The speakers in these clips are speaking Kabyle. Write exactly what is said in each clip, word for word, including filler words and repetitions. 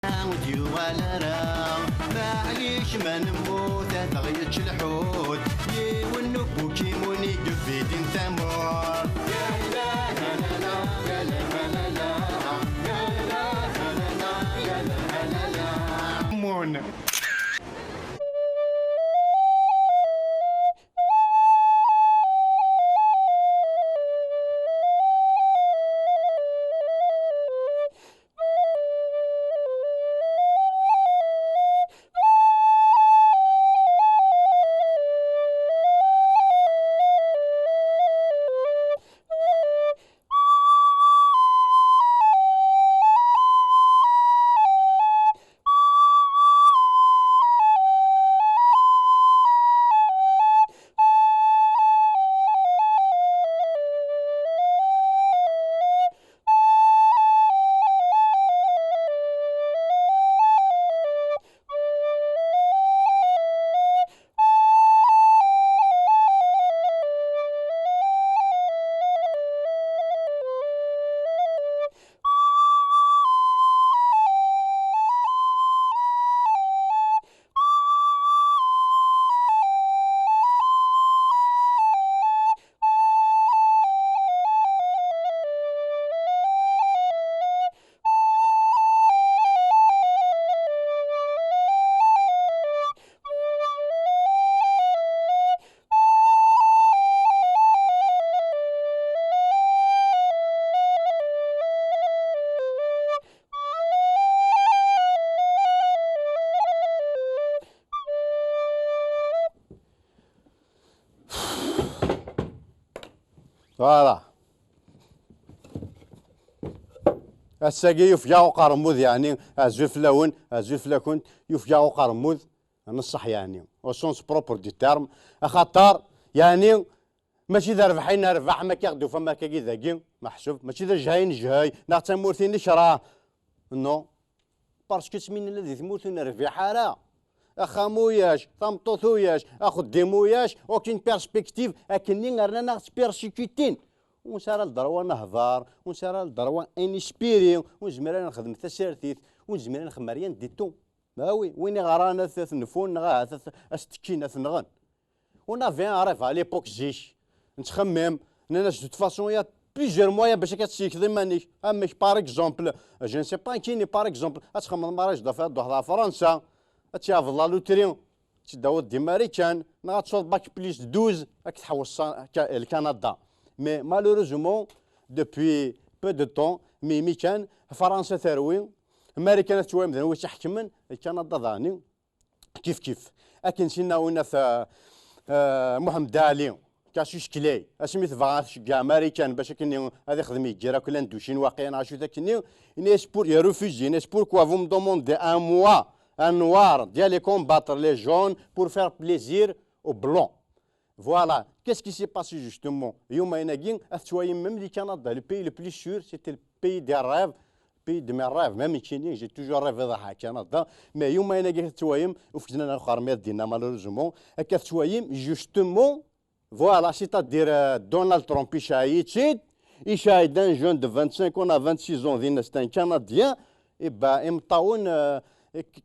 Ur d-yuɣal ara, maɛlic ma nemmut ad aɣ-yečč lḥut, yiwen n ubukimun i yebidin tamurt. Mun. Voilà. Ass-agi yufeg-aɣ uqermud, yeɛni azul fell-awen, azul fell-akent, yufeg-aɣ uqermud n ṣṣeḥ, yeɛni au sens propre du terme, axaṭer yeɛni mačči d rrbeḥ i nerbeḥ, ma k-aɣ-d-ufam akkagi dagi, meḥsub, mačči d ajhay i nejhay, neɣ d tamurt i nekreh. Non. Parce que asmi nella di tmurt ur nerbiḥ ara, axxam uyac, tameṭṭut uyac, axeddim uyac, aucune perspective, akkenni rnan-aɣ ttpersikitin. Ur nesɛi ara le droit ad nehder, ur nesɛi ara le droit ad nispiri, ur nezmir ara nexdem tasertit, ur nezmir ara nexdem rien du tout. Ah oui, win iɣran ad t-, ad t-nfun, neɣ ahat ad t-, ad s-ttekkin, ad t-nɣen. On avait un rêve à l'époque, zik, nettxemmim, nnan-as de toute façon, il y a plusieurs moyens bac akka ad tsellkeḍ iman-ik. Amek, par exemple, je ne sais pas kini, par exemple, ad txemmmeḍ mariage d'affaires, ad d-truḥeḍ ɣer Fransa, ad tɛawdeḍ la loterie, ad tt-id-tawiḍ di Marikan, neɣ ad tesɛuḍ bac plus douze, ad k-tḥewweṣ sa-, ka-, Lkanada. Mais malheureusement, depuis peu de temps, mi, mi kan, Fransa terwi, Marikan ad twayem d anwa i tt-iḥekmen, Lkanada daɣen. Kif kif. Akken sinna winna, euh, euh, Muḥemmed Ali, Cassius Clay, asmi tebɣa ad tceggeɛ Marikan bac akken ad ixdem yeǧǧir akk l'Indochine, waqila neɣ acu-t akkenni, yenna-yas pour, il refuse, yenna-yas, pourquoi vous me demandez à moi, un noir, d'y aller combattre les jaunes pour faire plaisir aux blancs. Voilà. Qu'est-ce qui s'est passé justement? Yuma-agi, ad tettwayem même di Canada, le pays le plus sûr, c'était le pays des rêves, pays de mes rêves. Même ici, j'ai toujours rêvé de Canada. Mais yuma-agi, ad tettwayem, ufgzna na xarmiya dina, malheureusement. Akka ad tettwayem, justement, voilà, c'est-à-dire, euh, Donald Trump, icaïtid, icaïd un jeune de vingt-cinq ans à vingt-six ans, dinna, c'est un Canadien, et ben, imeṭṭawen, euh,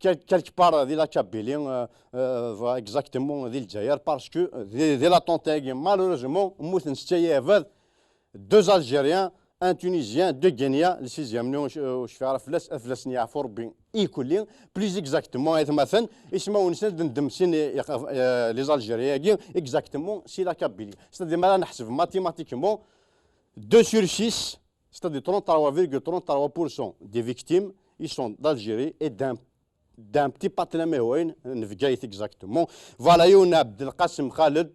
quel-, quelque part, di la Kabylie, euh, euh, voilà, exactement, di Lezzayer, parce que, euh, di, di la tente-agi, malheureusement, mmuten setta yabad, deux Algériens, un Tunisien, deux Guinéens, le sixième, ni ur cfiɣ ara fell-as, ad fell-asen yeɛfu Rebbi ikulli, plus exactement, aytmaten, ismawen-nsen ad ndem sin i, i, euh, les Algériens-agi, exactement, si la Kabylie. C'est-à-dire, ma ara neḥseb mathématiquement, deux sur six, c'est-à-dire trente-trois virgule trente-trois pour cent des victimes, ils sont d'Algérie et d'un, d'un petit patna mehwayen, n Bgayet exactement. Voilà, yiwen Abdelkassem Khaled,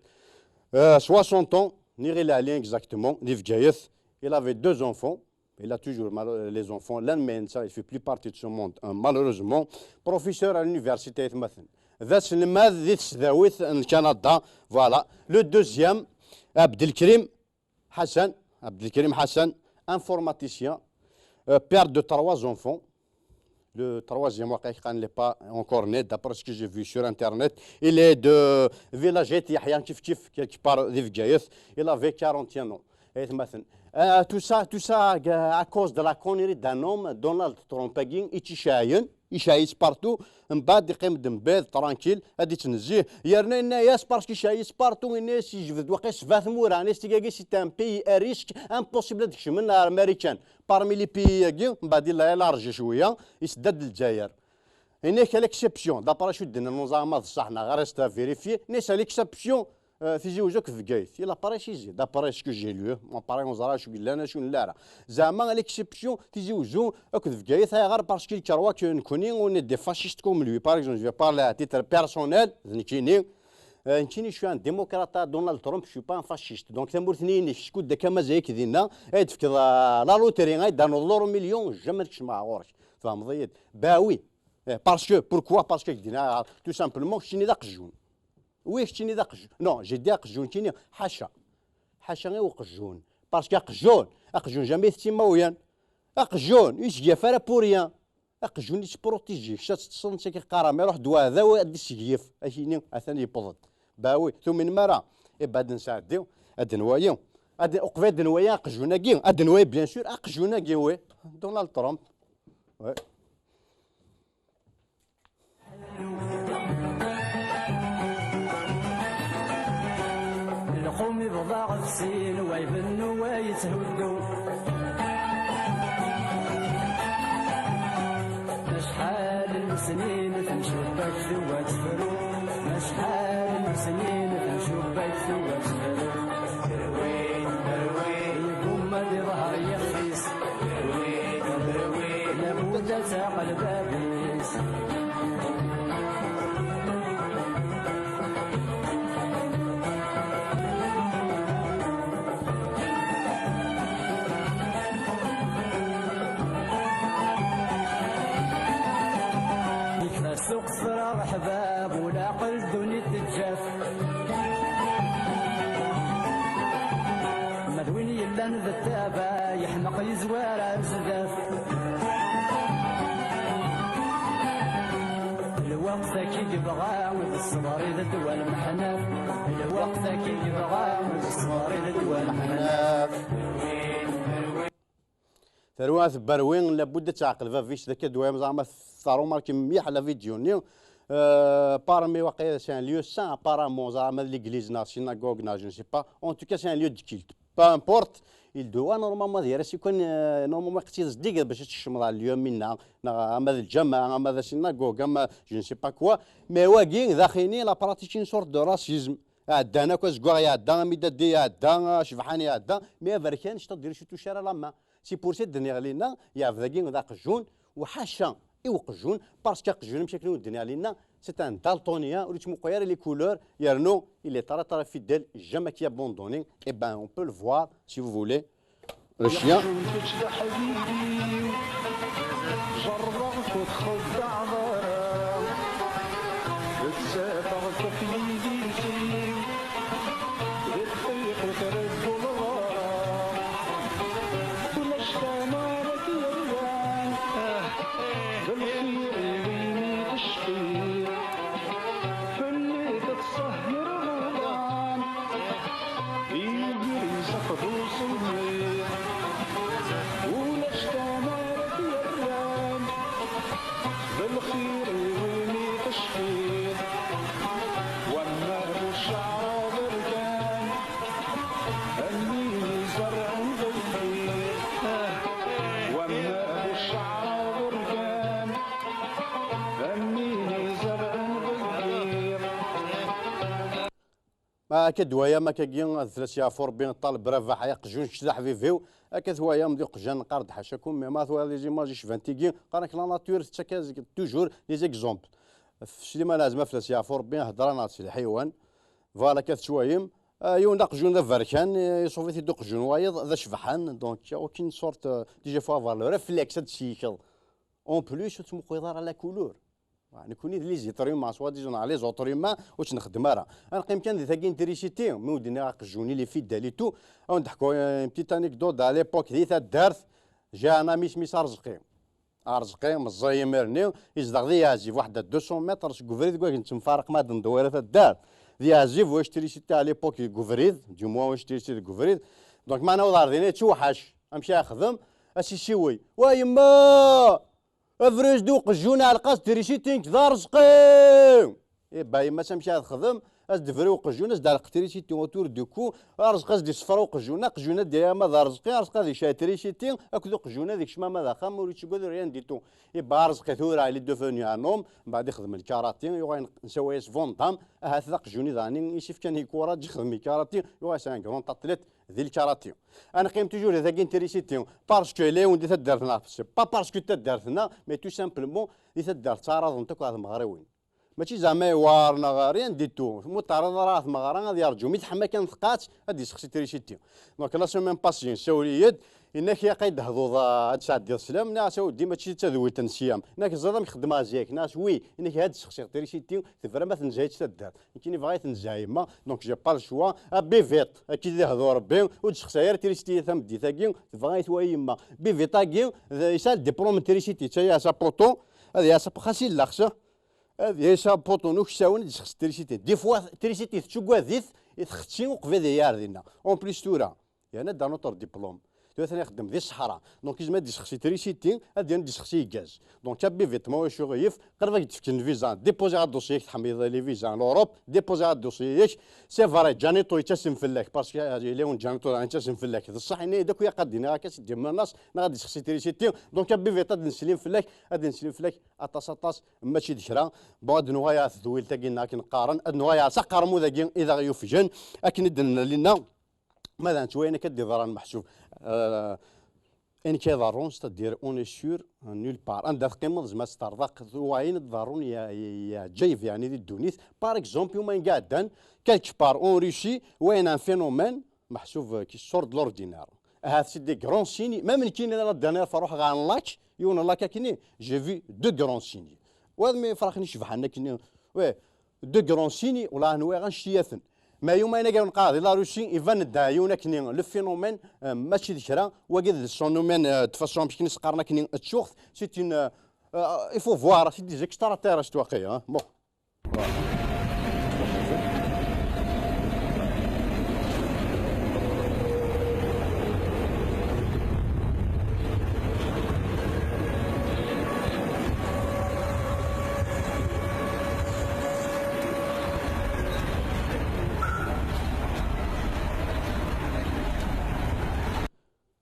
euh, soixante ans, Niril Ali exactement, n Bgayet. Il avait deux enfants. Il a toujours mal-, les enfants. L'un, mais ça, il fait plus partie de ce monde, hein, malheureusement. Professeur à l'université, aytmaten. D aselmad di tesdawit n Canada. Voilà. Le deuxième, Abdelkrim, Hassan, Abdelkrim Hassan, informaticien, euh, père de trois enfants. Le troisième, waqila, n'est pas encore né, d'après ce que j'ai vu sur Internet. Il est de village Yahya, kif kif, quelque part, di Bgayet. Il avait quarante et un ans. Aytmaten. Ah, tout ça, tout ça, euh, à cause de la connerie d'un homme, Donald Trump-agi, i tt-iceɛyen, iceɛy-itt partout, mbaɛd iqqim-d mbiɛd, tranquille, ad ittnezzih. Yerna yenna-yas, parce que iceɛy-itt partout, yenna-yas, yejbed-d waqil sebɛa tmura, yenna-yas, tigagi, c'est un pays à risque, impossible ad kecmen ar Marikan. Parmi les pays-agi, mbaɛd illa élargi cwiya, isdad Lezzayer. Yenna-yak, à l'exception, d'après acu d-nnan uẓaɣ ma d ṣṣeḥ neɣ reste à vérifier, yenna-yas, à l'exception, euh, Tizi Uzzu akked Bgayet. Il a précisé, d'après ce que j'ai lu, ma pareil, ur ẓriɣ acu yellan, acu nella ara. Zeɛma, à l'exception, Tizi Uzzu akked Bgayet, ayɣer? Parce qu'il croit que nekkni, on est des fascistes comme lui. Par exemple, je vais parler à titre personnel, d nekkini, euh, nekkini, je suis un démocrate à Donald Trump, je suis pas un fasciste. Donc, tamurt-nni-inek, skud akka mazal-ik dinna, ay d-tefkeḍ, euh, la loterie, ay d-ternuḍ l'euro million, jamais ad kecmeɣ ɣur-k. Tfehmeḍ-iyi-d? Bah oui. Eh, parce que, pourquoi? Parce que, tout simplement, keččini d aqjun. Oui, keččini d aqjun. Non, j'ai dit aqjun, kini, ḥaca. Ḥaca i uqjun. Parce que aqjun, aqjun, jamais i t-imawyan. Aqjun, ur yesgaf ara pour rien. Aqjun, i s-protégé, kečč ad teṭṭseḍ, netta i k-iqqar, ma iruḥ-d uɛdaw, ad d-isseglef. Akini, atan yewweḍ-d. Bah oui, tuminem ara. Eh ben, ad nesɛeddi, ad nwali. Ad, uqbel ad nwali aqjun-agi, ad nwali, bien sûr, aqjun-agi, oui. Donald Trump. Ouais. Lqum ibḍa ɣef sin, wa ibennu, wa yetthuddu. Acḥal n lesnin tncub-ak tuga tefru, acḥal n lesnin tncub-ak tuga tefru. Terwi, terwi, yeggumma ad iḍher yixef-is. Labud ad taɣ lbab-is. Yekfa ssuq s raḥbab, ulaqel ddunit teǧǧaf. Ma d win yellan d ttaba, yeḥmeq yezwar ar zdat. Lweqt-agi yebɣa d ṣṣber i d ddwa lmeḥnaf. Lweqt-agi yebɣa d ṣṣber i d ddwa lmeḥnaf. Terwa tberwi, labud ad teɛqel bab-is d akka ddwa, zeɛma tarumarki mliḥ la vidéo-nni. Euh, parmi waqila c'est un lieu saint, apparemment, zeɛma d l'église neɣ synagogue neɣ je ne sais pas. En tout cas, c'est un lieu de culte. Peu importe, il doit normalement ad yerr-as i kan, euh, normalement iqetti d zeddiget bac ad tkecmeḍ ɣer liyum-inna, neɣ ama d lǧameɛ, ama d synagogue, ama je ne sais pas quoi. Mais wagi, d axini, la pratique une sorte de racisme. Ɛeddan akk, azeggaɣ iɛedda, amidadi iɛedda, acebḥan iɛedda, mais aberkan, c'est-à-dire, ur yettucci ara la main. C'est pour ça d-nniɣ linna, yeɛbed-agi d aqjun, u ḥaca i uqjun, parce que aqjun, amek akken i d-nniɣ linna, c'est un daltonien, ur yettmuqul ara les couleurs, yernu, il est très, très fidèle, jamais qui abandonné. Eh ben, on peut le voir, si vous voulez. Le chien. Kečč d aḥbib-iw, jerrbeɣ-k ur txeddaɛeḍ ara. Ttafeɣ-k ɣef yidis-iw, di dqiqa ur tredduḍ ara. Ulac tamara t-yerran, d lxir i win i tecfiḍ. Fell-i tettṣehhireḍ iḍan, iger-is akked usemmiḍ. Ulac tamara t-yerran, d lxir i win i tecfiḍ. Wamma bu cceɛra aberkan, am win izerrɛen deg yiḍ. Wamma bu cceɛra aberkan, am win izerrɛen deg yiḍ. Ma akka d waya, ma akkagi, ad fell-as yeɛfu Rebbi, ṭṭaleb Rabaḥ, ay aqjun, kečč d aḥbib-iw. Akka twayam d iqjan, qqar-d ḥacakum, mais ma twala les images icban tigi, qqaren-ak la nature tettak-ak toujours les exemples. F-, Sliman Ɛazem, ad fell-as yeɛfu Rebbi, hedran-aɣ-d si lḥiwan. Voilà, akka tettwayem. Ah, yiwen d aqjun d aberkan, eh, iṣubb-it-id uqjun wayeḍ, d acebḥan. Donc, il y a aucune sorte, euh, déjà, faut avoir le réflexe ad tseykeḍ. En plus, ur tettmuquleḍ ara la couleur. Wa, nekkni d les êtres humains, soi-disant, neɣ les autres humains, ur tt-nexdem ara. Ad neqqim kan di tagi n trisiti, mi ur d-nniɣ aqjun, il est fidèle et tout. Ad wen-d-ḥkuɣ, euh, une petite anecdote, à l'époque, di taddart, j'ai un ami isem-is Arezqi. Arezqi, meẓẓiy imir-nni, yezdeɣ di Yeɛzib, waḥed à deux cents mètres seg ubrid deg wakken nettemfaraq ma ad nḍewwer ar taddart. Di Yeɛzib, ulac trisiti à l'époque deg ubrid, du moins ulac trisiti deg ubrid. Donc, ma newweḍ ɣer din, yettewḥac. Amek ara yexdem? Ad s-isiwel: "Wa yemma! Abrid uqjun ɛelqeɣ-as trisiti, nekk d arezqi!" Iba yemma-s amek ara texdem? Ad s-d-tebru uqjun, ad s-d-tɛelleq trisiti autour du cou, arezqi ad s-d-isefra uqjun, aqjun ad d-yali ama d arezqi, arezqi ad yesɛu trisiti, akked uqjun ad ikcem ama d axxam, ur yettagad rien du tout. Iba arezqi tura, il est devenu un homme, mbeɛd ixdem lkarati, yuɣal nesaway-as Van Damme, ahat d aqjun i daɣen i s-ifkan ikuraǧ, ixdem lkarati, yuɣal yesɛa un grand athlète di lkarati. Ad neqqim toujours di tagi n trisiti, parce que llan di taddart-nneɣ, c'est pas parce que taddart-nneɣ, mais tout simplement di taddart ttɛaraḍent akk ɣer tmeɣriwin. Mačči zeɛma iwar neɣ rien du tout. Ma ur teɛriḍ ara ɣer tmeɣra, ad yerǧu. Mi teḥma kan tqaɛet, ad d-yessexsi trisiti. Donc, la semaine passée, yessawel-iyi-d, yenna-k: "Ilaq ad d-tehduḍ, ah, ad d-tesɛeddiḍ sslam." Nniɣ-as: "A weddi, mačči d tadwilt n ssyam." Yenna-k: "Teẓriḍ amek xeddmeɣ zik?" Nniɣ-as: "Oui." Yenna-k: "Ad d-sexsiɣ trisiti, tebra ma tenza-tt taddart." Nekkini bɣiɣ ad tenza yemma, donc j'ai pas le choix. A bivit, akka i d-ihdu Rebbi, ur d-sexsay ara trisiti tameddit-agi, tebɣa-yi twali yemma. Bivit-agi, d-, yesɛa le diplôme n trisiti, d tayasa poto, ad yasa xas illa xsa, ad yasa poto n uksawen, ad d-yessexsi trisiti. Des fois, trisiti tettugad-it, i txetti uqbel ad yar dinna. En plus tura, yerna d un autre diplôme. Tura atan ixeddem di ṣṣeḥra. Donc, yezmer ad d-yessexsi trisiti, ad yernu ad d-yessexsi igaz. Donc, a bivit, ma ulac uɣilif, qrib ad k-d-fken lviza. Déposer dossier-k, tḥemmleḍ les visas en Europe, déposer dossier-k. C'est vrai, Janito yettasem fell-ak, parce que, euh, yella yiwen Janito yettasem fell-ak. D ṣṣeḥ, yenna-yi-d akk ilaq ad d-iniɣ akka, ad d-yemmenas, neɣ ad d-yessexsi trisiti. Donc, a bivit, ad nsellem fell-ak, ad nsellem fell-ak aṭas, aṭas, mačči d kra. Bon, ad nuɣal ɣer tedwilt-agi-nneɣ akken qqaren, ad nuɣal ɣer s aqermud-agi i d aɣ-yufgen, akken i d-nenna linna. Ma d nettwayen akka d-iḍran meḥsub, euh, ayen kan iḍerrun, c'est-à-dire on est sûr, euh, nulle part. Anda teqqimeḍ, zma testerḍaq, wayen d-ḍerrun ya, ya, yeɛǧayeb, yeɛni, di ddunit. Par exemple, yuma iɛeddan, quelque part en Russie, wayen un phénomène, meḥsub, euh, qui sort de l'ordinaire. Ahat c'est des grands signes, même nekkini la dernière fois ruḥeɣ ɣer un lac, yiwen n lac akkenni, j'ai vu deux grands signes. Wa mi ferqen icebḥen akkenni, ouais, deux grands signes, wala nwiɣ annect-iyaten. Ma yuma ayen agi neqqar di la Russie, iban-d yiwen akkenni, le phénomène, euh, mačči d kra, wagi d phénomène, euh, de façon, amek i s-qqaren akkenni, d tuɣt, c'est une, euh, euh, il faut voir, c'est des extraterrestres, waqila, hein. Bon. Voilà.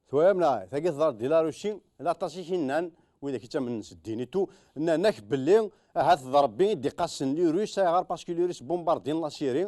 Twalamt neɣ? Tagi teḍra-d di la Russie, la aṭas i k-innan, widak ittamnen s ddin et tout, nnan-ak belli ahat d Rebbi i d-iqassen les Russes, ayɣer? Parce que les Russes bombardin la Syrie,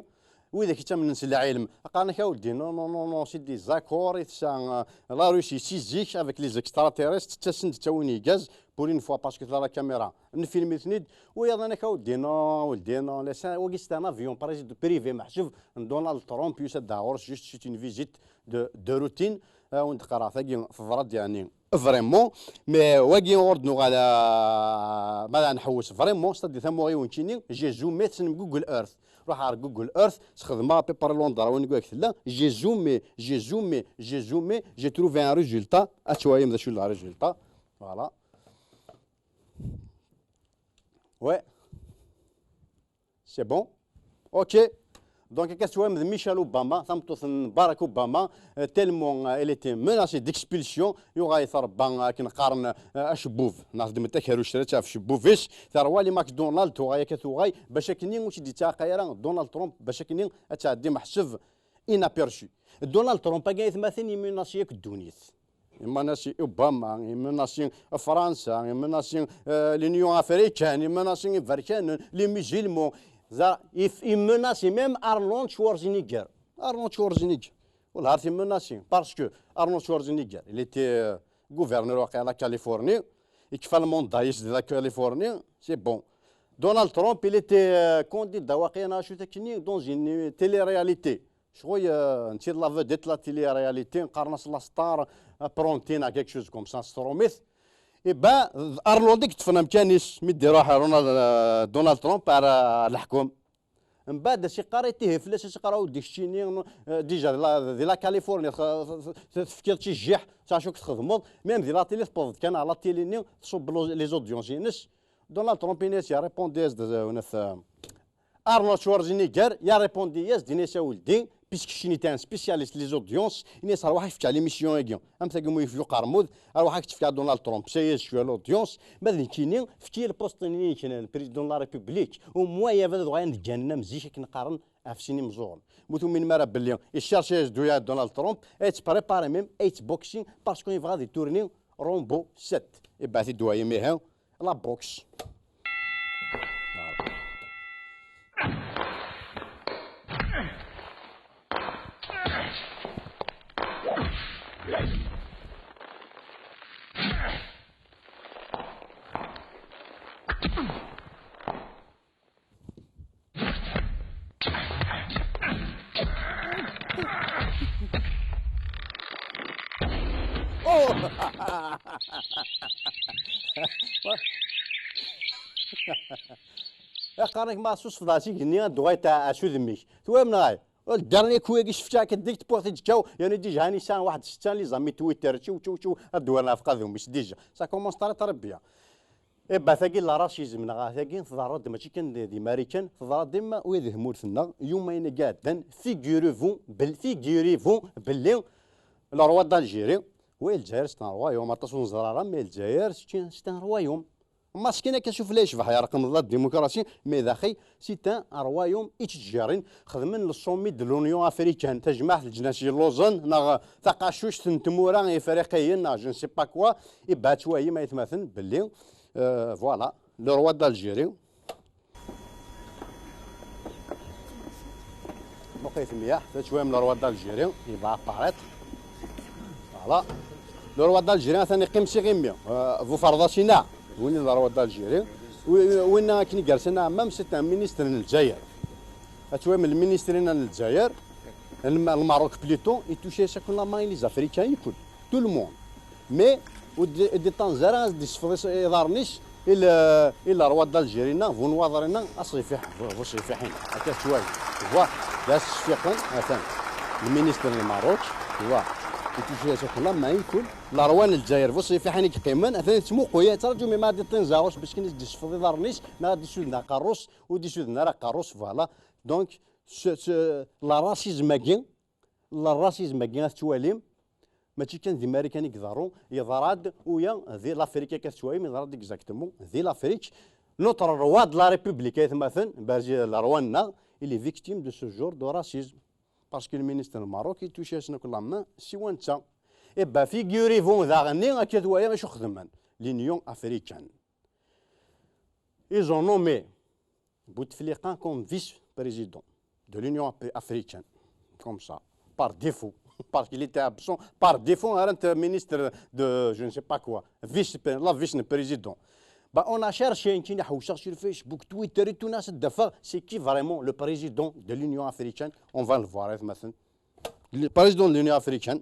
widak ittamnen s lɛilm, qqaren-ak a weddi, non, non, non, non, c'est des accords i tesɛa, euh, la Russie si zik avec les extraterrestres, ttasen-d ttawin igaz, pour une fois, parce que tella la caméra, nfilm-iten-id, wiyaḍ nnan-ak a weddi, non, a weddi, non, les, wagi c'est un avion, par exemple, privé, meḥsub, n Donald Trump, yusa-d ɣur-s, juste c'est une visite de, de routine, a wen-d-qqareɣ, tagi teḍra-d, yeɛni, vraiment, mais wagi ur d-nuɣal, euh, ma ad nḥewwes vraiment, c'est-à-dire tamuɣi-w nekkini, j'ai zoomé, tessnem Google Earth. Ruḥeɣ ɣer Google Earth, sxedmeɣ à peu près l'endroit win deg tella, j'ai zoomé, j'ai zoomé, j'ai zoomé, j'ai trouvé un résultat, ad twalim d acu d le résultat, voilà. Ouais. C'est bon? Ok. Donc, akka s-twalim d Michelle Obama, tameṭṭut n Barack Obama, euh, tellement, euh, elle était menacée d'expulsion, yuɣal-it Rebbi, euh, akken qqaren, euh, acebbub, neɣ tedmet takerruct, ad taf acebbub-is, terwa les McDonald, tuɣal akka tuɣal, bac akkenni ur tt-id-yettɛaqay ara Donald Trump, bac akkenni ad tɛeddi meḥsub inaperçu. Donald Trump, agi aytmaten, imenasi akk ddunit. Imenasi Obama, imenasi Fransa, imenasi, euh, l'Union africaine, imenasi Iberkanen, les musulmans. Ẓer, if-, imenasi même Arnold Schwarzenegger. Arnold Schwarzenegger. Wellah, imenasi. Parce que Arnold Schwarzenegger, il était, euh, gouverneur, waqila, la Californie. Ikfa le mandat-is de la Californie. C'est bon. Donald Trump, il était, euh, candidat, waqila, neɣ acu-t akkenni, dans une télé-réalité. Ccɣel, euh, netta d la vedette la télé-réalité, qqaren-as la star apprenti neɣ quelque chose comme ça s trumit. Et ben, Arnold i yeṭṭfen amkan-is mi d-iruḥ Ronald, euh, Donald Trump ar, euh, leḥkum. Mbeɛd, as-iqqar i tihi fell-as, as-iqqar a weddi keččini, euh, déjà di la, di la Californie, tx-, tx-, tx-, tefkiḍ-tt i jjiḥ, s acu k-txedmeḍ, même di la télé tewweḍ-d kan ɣer la télé-nni, tṣubb lo-, les audiences-ines. Donald Trump, ini-as, ya répondi-as-d, euh, unaf, euh, Arnold Schwarzenegger, ya répondi-as-d, ini-as a weldi, Puisque keččini t'es un spécialiste les audiences, ini-as: "Rwaḥ ad k-fkeɣ l'émission-agi." Am tagi mu yefka uqermud, "Rwaḥ ad k-fkeɣ Donald Trump, ça y est, je suis à l'audience." Ma d nekkini, efk-iyi lpost-nni i nekk, président de la République. Au moins, yabad ad uɣalen deg ǧahennam zik akken qqaren ɣef sin imẓuɣen. Ma ur tuminem ara belli icherche ad yeddu ya Donald Trump, ad yettprépare même, ad yettboxing, parce que yebɣa ad yetourner Rambo sept. Ibɛet-id waya, ihi, la boxe. Qqaren-ak ma tessusfeḍ-as igenni ad d-tuɣal tɛac udem-ik. Twalamt neɣ? Le dernier coup-agi sefčeɣ-ak-d deg tewwurt i d-tekkaw, yani déjà hani sɛan waḥed setta les amis Twitter, ciw, ciw, ciw, ad d-walen ɣef qadum-is déjà. Ça commence très, très bien. Eh ben, tagi la racisme, neɣ tagi tḍerra-d mačči kan di, di Marikan, tḍerra-d imma ula di tmurt-nneɣ, yuma ayen i iɛeddan, figurez-vous bel-, figurez-vous belli le roi d'Algérie, oui, Lezzayer c'est un royaume, aṭas ur neẓri ara, mais Lezzayer c'est un, c'est un royaume. Maskin akka sufella yecbeḥ yerqem la démocratie, mais daxi c'est un royaume ittejjirin, xedmen le sommet de l'Union africaine, tajmaɛt leǧnas yelluẓen, neɣ taqacuct n tmura ifriqiyen, neɣ je ne sais pas quoi, ibɛet wayim aytmaten belli, euh, voilà, le roi d'Algérie. Muqel-it mliḥ, teččwayem le roi d'Algérie, il va apparaître. Voilà. Le roi d'Algérie atan yeqqim s iɣimi. Euh, bu ferḍas-ina. Win i d le roi d'Algérie. Wi-, winna akken i yersan aɛmam, c'est un ministre n Lezzayer. Ad twayem le ministre-ina n Lezzayer, n Lem-, Lmerruk plutôt, i tucca-yas akk la main i les Africains, i kul. Tout le monde. Mais ur d-, ur d-iṭṭanez ara ad d-isfeḍ is-, iḍarren-is i le, i le roi d'Algérie-nneɣ, bu nwaḍer-nneɣ, aṣifiḥ, bu, bu ṣifiḥin. Akka tettwali. Wa, d as-sfiqen, atan. Le ministre n Lmerruk, wa. I tucca-yas akk la main i kul. Le roi n Lezzayer, bu ṣifiḥin i yeqqimen, atan yettmuqul, yettraǧu mi ma ad d-iṭṭinez ɣur-s, bac kan ad d-isfeḍ iḍarren-is, neɣ ad d-isuden aqerru-s, ur d-isuden ara aqerru-s, voilà. Donc, ce, ce, le racisme-agi, le racisme-agi ad tettwalim, mačči kan di Marikan i iḍerru, yeḍra-d uya di l'Afrique akka tettwalim, yeḍra-d exactement di l'Afrique. Notre roi de la République, aytmaten, Berzi, le roi-nneɣ, il est victime de ce genre de racisme. Parce que le ministre n Lmerruk, i tucca-yasen akk la main, siwa netta. Eh ben, figurez-vous daɣen-nni, akka twaliḍ acu xedmen. L'Union africaine. Ils ont nommé Bouteflika comme vice-président de l'Union Af-, africaine. Comme ça. Par défaut. Parce qu'il était absent. Par défaut, un ministre de je ne sais pas quoi. Vice, la vice-président. Bah, on a cherché, nekkini ḥewseɣ sur Facebook, Twitter, et tout, nniɣ-as ad d-afeɣ, c'est qui vraiment le président de l'Union africaine? On va le voir, aytmaten. Le président de l'Union africaine.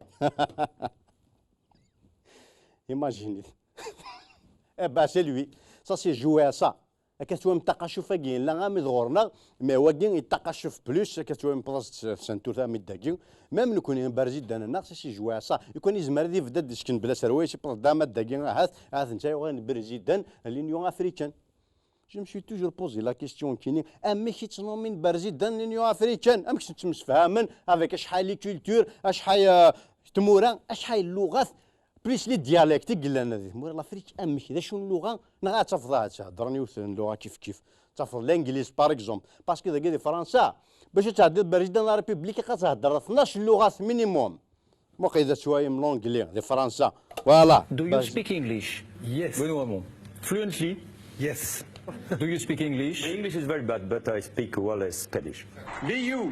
Imaginez. Eh ben, c'est lui. Ça, c'est joué à ça. Akka tettwam taqacuf-agi yella ami d ɣur-neɣ, mais wagi yettaqacuf plus, akka tettwam plas sentut ami dagi. Même nekkni, berzidan-nneɣ, ça, c'est joué à ça. Nekkni yezmer ad ibedd ad d-isken bla serway, si plas dama dagi, ahat, ahat netta yuɣal berzidan l'Union africaine. Je me suis toujours posé la question, kini, amek i ttnomin berzidan l'Union africaine? Amek ttemsefhamen avec acḥal les cultures, acḥal, euh, tmura, acḥal lluɣat, plus les dialectes i yellan di tmura n l'Afrique, amek, d acu n lluɣa, neɣ ad tafeḍ ad theddren yiwet n lluɣa kif kif, tafeḍ l'anglais, par exemple, parce que dagi di Fransa, bac ad tɛeddiḍ berzidan la République, ad theddreḍ tnac lluɣat minimum. Muqel d acu ay am l'anglais di Fransa. Voilà. Do you speak English? Yes. Benoît Hamon. Fluently? Yes. Do you speak English? My English is very bad, but I speak well as Spanish. Be you.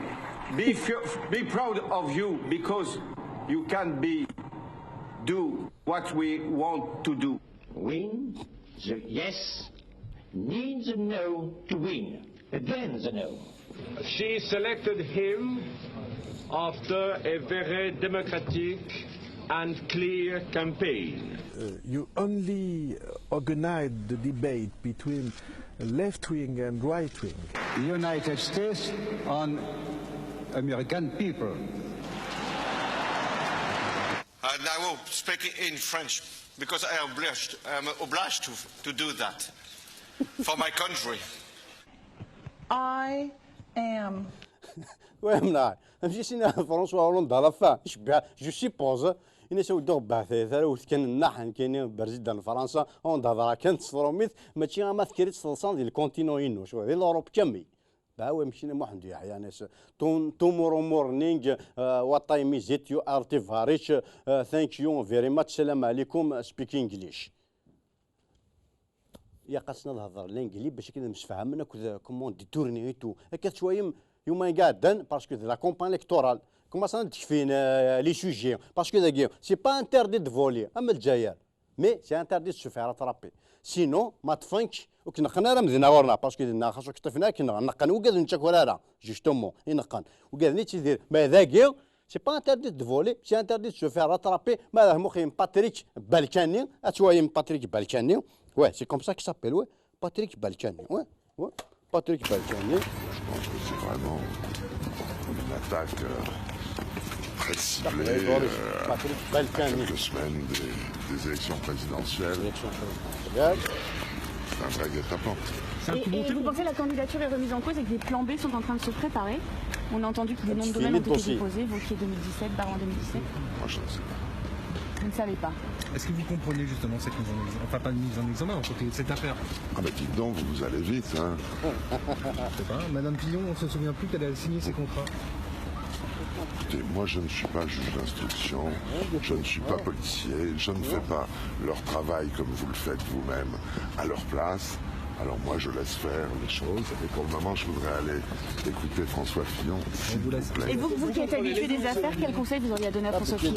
Be, f- be proud of you because you can be do what we want to do. Win the yes, need the no to win. Again the no. She selected him after a very democratic and clear campaign. Uh, you only organize the debate between left wing and right wing. United States on American people. And I will speak in French because I am obliged, I am obliged to, to do that for my country. I am. Ouais, mnaɛ. Amek i s-yenna François Hollande à la fin? Icebbeḥ, je suppose. Ini-as, a weddi, ur ɣ-beɛɛdet ara, wwet kan nnaḥ, nekkini président n Fransa, ur d-hedreɣ kan s tṛumit, mačči ama tekker-itt teḍsa di le continent-inu, cɣel di l'Europe kamel. Bah ouais, amek i s-yenna Muḥend Yeḥya, ini-as, "Tom-, tomorrow morning, uh, what time is it? You are too rich, uh, thank you very much, salam alaikum, speak English." Ilaq-asen ad hedren l'anglais bac akken ad msefhamen akked comment détourner et tout. Akka tettwayem, yuma iɛeddan, parce que de la campagne électorale, commencen ad d-kfin, euh, les sujets, parce que dagi, c'est pas interdit de voler, am Lezzayer, mais c'est interdit de se faire attraper. Sinon, ma ṭṭfen-k, ur k-neqqen ara medden ɣur-neɣ, parce que dinna xas ur k-ṭṭifen ara, k-neqqen, neqqen wigad ur nettaker ara, justement, i neqqen. Wigad-nni ttidir, ma dagi, c'est pas interdit de voler, c'est interdit de se faire rattraper. Ma d Muxim Patrick Balkani, ad twayem Patrick Balkani. Ouais, c'est comme ça qu'il s'appelle, ouais. Patrick Balkani, ouais, ouais. Patrick Balkani. Je pense que c'est vraiment une attaque euh, très ciblée euh, Patrick à Balkani. Quelques semaines des, des élections présidentielles. Élection présidentielle. C'est un vrai guet-apens. Et, et vous pensez que la candidature est remise en cause et que des plans B sont en train de se préparer? On a entendu que des noms de domaines ont été déposés, Wauquiez deux mille dix-sept, Barre en deux mille dix-sept. Moi, je ne sais pas. Vous ne savez pas. Est-ce que vous comprenez justement cette mise en examen, enfin pas une mise en examen, en tout cas cette affaire? Ah ben dites donc, vous, vous allez vite, hein. Je sais pas, Madame Fillon, on se souvient plus qu'elle a signé ces contrats. Écoutez, moi je ne suis pas juge d'instruction, je ne suis pas policier, je ne fais pas leur travail comme vous le faites vous-même à leur place. Alors moi je laisse faire les choses et pour le moment je voudrais aller écouter François Fillon, s'il vous plaît. Et vous, vous qui êtes habitué des affaires, quel conseil vous auriez à donner à François Fillon?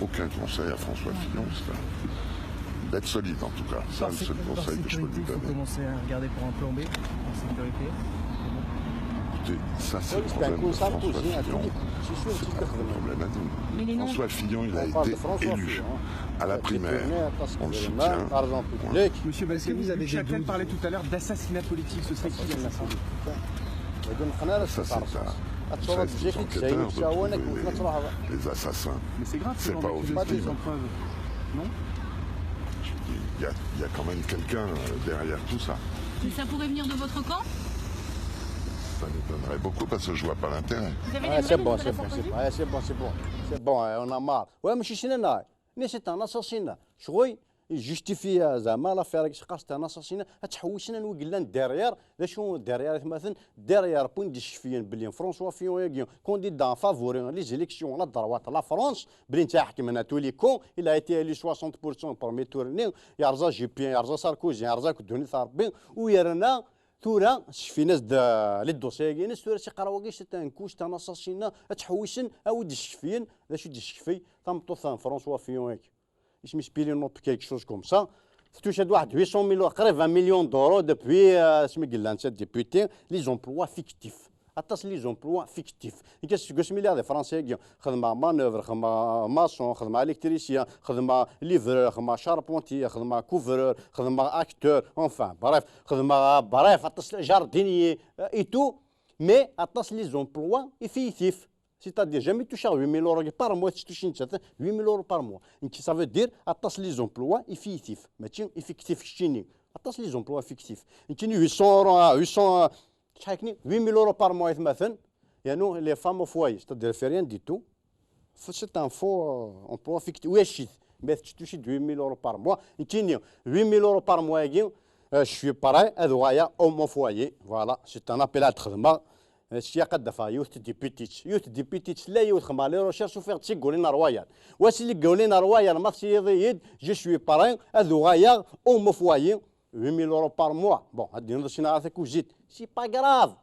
Aucun conseil à François Fillon, c'est un- d'être solide en tout cas. C'est le seul conseil que je peux lui Il faut donner. Commencer à regarder pour un plan B en sécurité. Écoutez, ça c'est le problème de François Fillon. C'est pas le problème à nous. François Fillon, il a été élu à la primaire. On le soutient. Monsieur, est-ce que vous avez des doutes? Chacun parlait tout à l'heure d'assassinat politique. Ce serait qui l'assassin? Ça, c'est à, ça, c'est aux enquêteurs de trouver les, les assassins. Mais c'est grave, C'est pas aux vous avez victimes. Preuves, non? Il y a, il y a quand même quelqu'un euh, derrière tout ça. Mais ça pourrait venir de votre camp? Ça m'étonnerait beaucoup parce que je vois pas l'intérêt. Vous avez Ah, des c'est nouvelles bon, de c'est Vincent bon, c'est Crozier? Bon, c'est bon, c'est bon. C'est bon, euh, on a marre. Ouais, mais c'est un assassin. Mais c'est un assassin. شغل يجوستيفي زعما l'affaire, قاس un assassin. Ad tḥewwsem anwa yellan derrière, d acu derrière, atmaten, derrière point d-icekfiyen belli François Fillon-agi, candidat favori les élections, la droite, la France, belli netta iḥekmen à tous les coups, il a été élu soixante pour cent premier tour-nni, yerẓa Juppé, yerẓa Sarkozy, yerẓa akk ddunit Rebbi, u yerna tura, sekfin-as-d, euh, les dossiers-agi-ines, tura s iqerra wagi, c'est un coup, c'est un assassinat, ad tḥewwsem, a wi d-isekfiyen, d acu d-isekfi, tameṭṭut n François Fillon-agi. Isem-is Penelope quelque chose comme ça. Tettucad waḥed huit cent mille, qrib un million d'euros depuis, euh, asmi yella netta député, les emplois fictifs. Aṭas les emplois fictifs. Nekk seg wasmi lliɣ di Fransa-agi, xedmeɣ manœuvre, xedmeɣ maçon, xedmeɣ électricien, xedmeɣ livreur, xedmeɣ charpentier, xedmeɣ couvreur, xedmeɣ acteur, enfin, bref, xedmeɣ, euh, bref, aṭas jardinier, euh, et tout. Mais aṭas les emplois effectifs. C'est-à-dire, jamais touché à huit mille euros par mois, tu touches une certaine, huit mille euros par mois. Donc, ça veut dire, aṭas les emplois effectifs. Mačči effectif keččini. Aṭas les emplois fictifs. Nekkini huit cents euros, ah, huit cents, ah, شحال كني؟ Huit mille euros par mois, atmaten. يعني, les femmes au foyer, c'est-à-dire, fait rien du tout. C'est un faux, euh, emploi fictif. Oui, mais tu touches huit mille euros par mois. Nekkini, huit mille euros par mois, euh, je suis prêt à être homme au foyer. Voilà, c'est un appel à être. Sya qad d-afeɣ yiwet n députit. Yiwet n députit tella yiwet xedmeɣ les recherches, ufiɣ-tt si Ségolène Royal. Wa si Ségolène Royal, ma tesliḍ-iyi-d, je suis prêt ad uɣaleɣ homme au foyer, huit mille euros par mois. Bon, ad d-tiniḍ cna ɣer takuzit. C'est pas grave.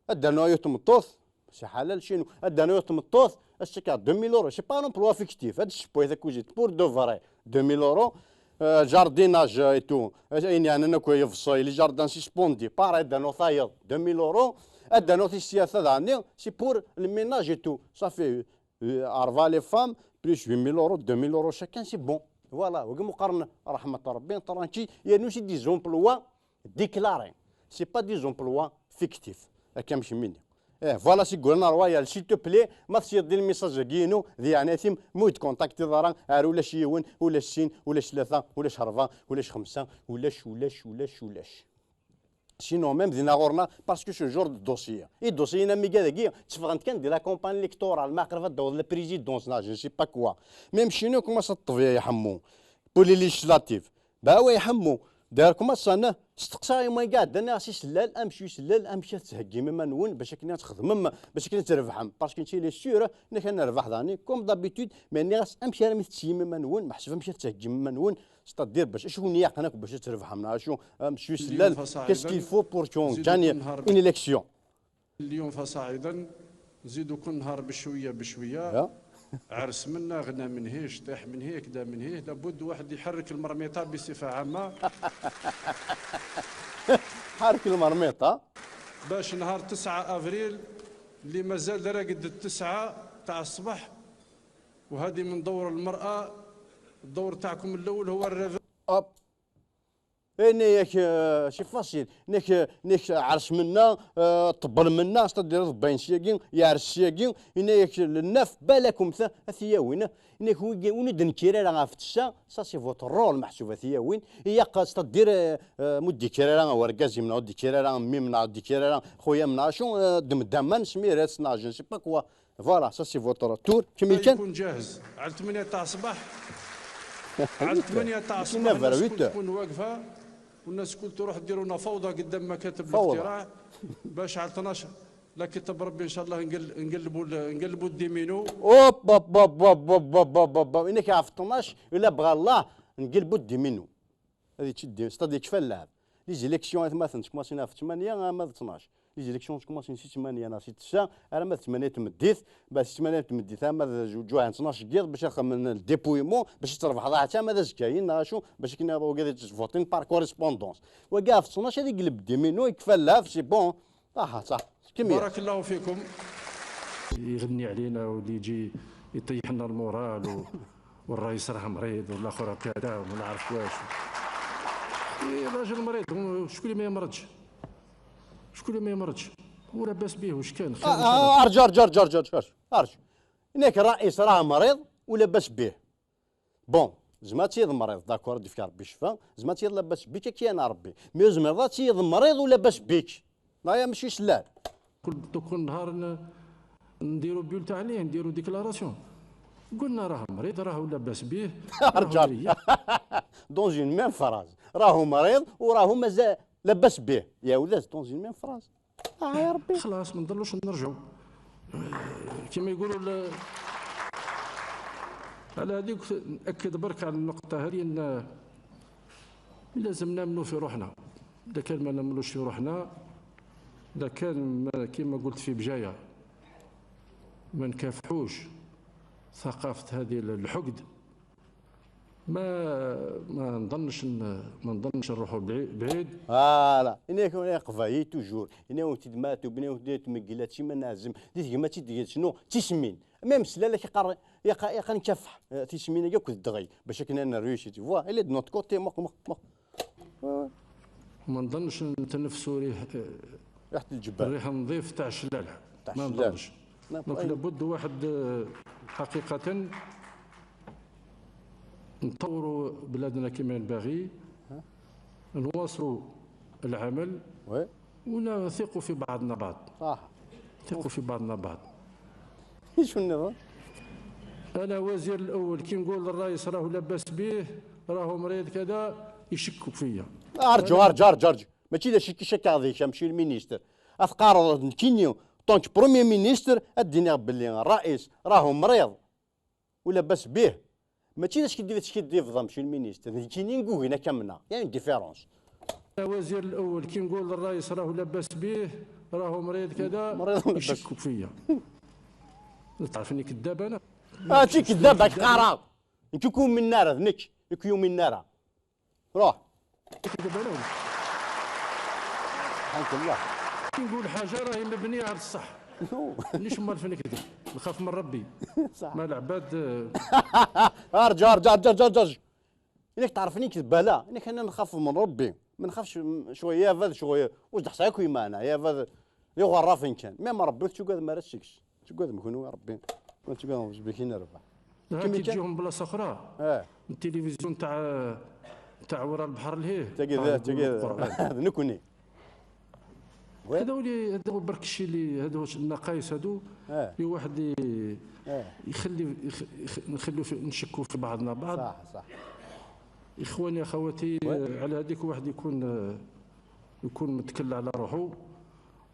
Ad d-rnuɣ yiwet n tmeṭṭut, c'est halal chez nous. Ad d-rnuɣ yiwet n tmeṭṭut, ad s-fkeɣ deux mille euros. C'est pas un emploi fictif. Ad d-ssewway takuzit pour de vrai. Deux mille euros. Euh, jardinage et tout. Ayen yeɛnan akk yebṣel, les jardins suspendus. Pareil, ad d-rnuɣ tayeḍ, deux mille euros. Ad d-rnuɣ tis tlata daɣen, c'est pour le ménage et tout. Ça fait, euh, rebɛa les femmes, plus huit mille euros, deux mille euros chacun, c'est bon. Voilà, wagi mu qqaren rahmat Rebbi, tranquille. Yernu c'est des emplois déclarés. C'est pas des emplois fictifs. Akka am kemmini. Eh, voilà, Ségolène Royal, s'il te plaît, ma tesliḍ-d i lmessage-agi-inu, di leɛnaya-m, ma ur d-contactiḍ ara, ar ulac yiwen, ulac sin, ulac tlata, ulac rebɛa, ulac xemsa, ulac, ulac, ulac, ulac. Sinon, même dinna ɣur-neɣ, parce que ce genre de dossier. I dossier-nni am wigad-agi, tteffɣen-d kan di la campagne électorale, ma qrib ad d-taweḍ la présidence, neɣ je ne sais pas quoi. Même chez nous, comment ça, ṭṭbia iḥemmu. Pour les législatives. Bah ouais, iḥemmu. D'ailleurs, comment ça, ne? Steqsaɣ i ma iɛeddan, nniɣ-as i sellal, amek i sellal, amek ad theggim iman-nwen, bac akken ad txedmem, bac akken ad trebḥem. Parce que netta, il est sûr, nekk ad nerbeḥ daɣen, comme d'habitude, mais nniɣ-as, amek armi tetteyyim iman-nwen, meḥsub amek ad theggim iman-nwen, c'est-à-dire, bac, acu i wen-ilaqen akk bac ad trebḥem, neɣ acu, amek i sellal, qu'est-ce qu'il faut pour qu'on gagne une élection? مليون فصاعدا، نزيدو كل نهار بشوية بشوية. عرس منا، غنا من هيه، شطيح من هيه، كدا من هيه، لابد واحد يحرك المرميطة بصفة عامة. حرك المرميطة. باش نهار تسعة أفريل اللي مازال راقد التسعة تاع الصبح، وهذه من دور المرأة. الدور تاعكم الأول هو الريفي. Hop. Ini-ak, euh, c'est facile. Ini-ak, euh, ini-ak, ɛers menna, euh, ṭebbel menna, c'est-à-dire ḍebbayen syagi, yeɛres syagi, ini-ak, le neuf, balakum ta, a t-yawin. Ini-ak, wigi, win ur d-nekkir ara ɣef tessa, ça c'est votre rôle, meḥsub a t-yawin. Ilaq, c'est-à-dire, euh, euh, ma ur d-yekkir ara wergaz-im, neɣ ur d-yekkir ara mmi-m, neɣ ur d-yekkir ara xuya-m, neɣ acu, euh, ddem-d aman, smir-as, neɣ je ne sais pas quoi. Voilà, ça c'est votre tour. كمل كان. يكون جاهز على ثمانية تاع الصباح. على ثمانية تاع الصباح الناس الكل تكون واقفة، والناس الكل تروح ديروا لنا فوضى قدام مكاتب الاقتراع، باش على اثناش لا كتب ربي إن شاء الله نقل-، نقلبوا ال-، نقلبوا الديمينو. Hop, hop, hop, hop, hop, hop, hop, hop. إنك عارف اثناش، إلا بغى الله نقلبوا الديمينو. هذه تشدي، c'est-à-dire كفى اللعب. Les élections atmaten tkemmsin ɣef ثمانية ama d اثناش. Les élections tkemmsin si ثمانية neɣ si tesɛa, arma d ثمانية tameddit, bah, si ثمانية tameddit, ama d ju-, juɛen اثناش n yiḍ, bac ad xedmen le dépouillement, bac ad trebḥeḍ ahat ama d azekka-yin, neɣ acu, bac akken ad wigad ad votin par correspondance. Wagi ɣef اثناش ad igleb الديمينو, يكفى اللعب, c'est bon. Aha, صح. كمية. بارك الله فيكم. يغني علينا واللي يجي يطيح لنا المورال و-، والرئيس راه مريض والاخر كذا وما نعرف واش. إيه، راجل مريض، شكون اللي ما يمرضش؟ شكون اللي ما يمرضش؟ ولاباس بيه، واش كان؟ خير آه، إن شاء الله. آه، أرجع، أرجع، أرجع، أرجع، أرجع، أرجع. هناك الرئيس راه مريض ولاباس بيه. Bon, زعما تيض مريض، d'accord, ديك ربي شفا، زعما تيض لاباس بيك كي انا ربي، mais زعما تيض مريض ولاباس بيك. لا يا ماشي سلال. كل، كل نهار ن-، نديرو bulletin عليه، نديرو déclaration. قلنا راه مريض، راهو لاباس بيه، راهو رجع. Dans une même phrase. راهو مريض وراهو مازال لاباس بيه. يا ولاد، dans une même phrase. آه يا ربي. خلاص، ما نضلوش نرجعوا. كما يقولوا ال-، على هذيك نأكد برك على النقطة هذه، أن لازم نامنوا في روحنا. إذا كان ما نامنوش في روحنا، إذا كان ما، كما قلت في بجاية، ما نكافحوش ثقافة هذه الحقد، ما، ما نظنش ن-، ما نظنش نروحوا بعي-، بعيد. Voilà. إني يكون يقفاي toujours. إني يكون تدمات وبني يكون تمقلات شي ما نعزم. دي تجمع تي دي شنو؟ تسمين. Même سلا لك يقر-، يق-، يق نكفح. آه، تسمين ياك الدغي. باش كنا نرويشي، tu vois. إلا de notre côté، مق، مق، مق. آه. ما نظنش نتنفسوا ريح، آه، ريحة الجبال. الريح النظيف تاع الشلال. تاع ما الشلال. نظنش. لا، donc أي. لابد واحد، آه، حقيقة نطوروا بلادنا كما ينبغي، ها؟ نواصلوا العمل، وي. ونثقوا في بعضنا بعض. صح. نثقوا في بعضنا بعض. شو النظام؟ أنا وزير الأول، كي نقول للرئيس راهو لاباس بيه، راهو مريض كذا، يشكوا فيا. أرجو، أرجو، أرجو، أرجو. ماشي لا شك شك هذيك، ماشي المينيستر. أفقار نكيني، طونك بروميي مينيستر، أديني باللي الرئيس راهو مريض. ولاباس بيه. ماشي لا تسكديفض ماشي المينيستر، نكيني نقول هنا كامنا، يعني ديفيرونس. الوزير الأول كي نقول للرئيس راهو لاباس بيه، راهو مريض كذا، مريض لاباس. يشكوا فيا. تعرفني كذاب أنا؟ آه، تي كذاب، هاك قارا. نكي كون من نار، نك، يكون من نار. روح. كذاب أنا ولا؟ سبحانك الله. كي نقول حاجة راهي مبنية على الصح. مانيش مال فين كذب. نخاف من ربي. صح. ما العباد، آه، أرجع، أرجع، أرجع، أرجع، أرجع. إنك تعرفني كذبالة، إنك أنا نخاف من ربي، ما نخافش م-، شوية يا فاذ شوية، واش دحسها كوي معنا، يا فاذ، يا غرافين كان، ميم ربي تقعد ما راسكش، تقعد مكون يا ربي، ما تقعد مش بكين ربح. ها كمي كي كان؟ تجيهم بلاصة أخرى. آه. التلفزيون تاع، تاع ورا البحر لهيه. تاقي ذا، تاقي ذا. نكوني. هذا هو اللي، هذا هو برك الشيء اللي، هذا هو النقايص هذو. اه، اللي واحد ي-، اه، يخلي يخ-، يخ-، نخليو في، نشكوا في بعضنا بعض. صح، صح. اخواني اخواتي، على هذيك واحد يكون، آه، يكون متكل على روحه،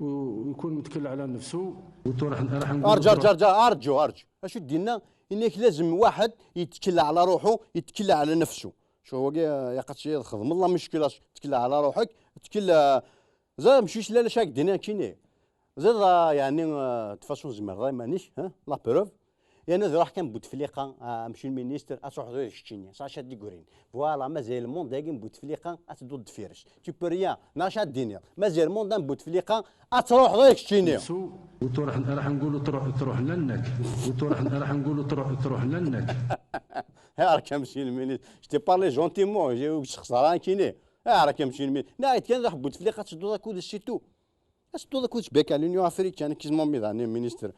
ويكون متكل على نفسه. وتو راح، راح نقول ارجع، ارجع، ارجع، ارجع، ارجع. اشو دينا؟ انك لازم واحد يتكل على روحه، يتكل على نفسه. شو هو يا قد شيء يخدم الله مشكله، تكل على روحك، تكل زعما مشيش لا لا شاك دينا كيني. زيد، آه، يعني، آه، تفاصون زمر، راي مانيش، ها؟ لا بروف. يعني، ذي راح كان بوتفليقة، آه، مشي المينيستر، أتروح ذي شتيني، صار شاد ديكورين. فوالا، مازال الموند هاكي بوتفليقة، أتدو دفيرش. تي بو ريان، ناش هاد الدنيا. مازال الموند بوتفليقة، أتروح ذي شتيني. وتو راح، راح نقولوا تروح، تروح لنك. وتو راح، راح نقولوا تروح، تروح لنك. ها راك مشي المينيستر. جي تي بارلي جونتيمون، جي خسران كيني. ها راك مشي المينيستر. نا، كان راح بوتفليقة، تدو ذاك ودي سيتو. اش تو كنت بيك على لونيون افريكان كيزمون ميدان مينيستر؟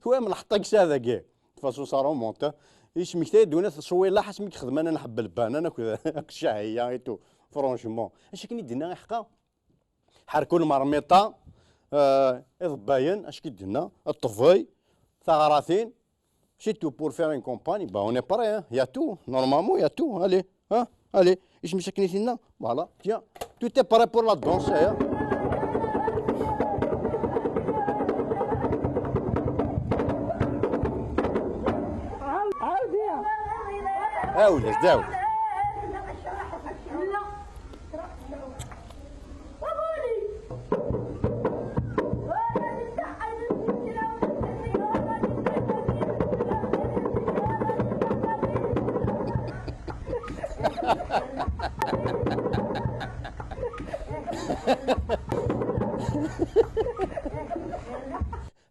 هو من حطك ساذا كي فاسو سا رومونت. يسمك تاي دونات شوي لاح اسمك خدمه، انا نحب البان انا كذا. الشهيه ايتو. فرونشمون، اش كني دينا حقا؟ حركوا المرميطه. آه، اضباين اش كي دينا؟ الطفي، ثغراثين. C'est tout pour faire une campagne. Bah, on est prêt, hein. Il y a tout. Normalement, il y a tout. Allez, hein. Allez. اش مشكني فينا؟ Voilà. Tiens. Tout est prêt pour la danse, hein. عاود، عاود.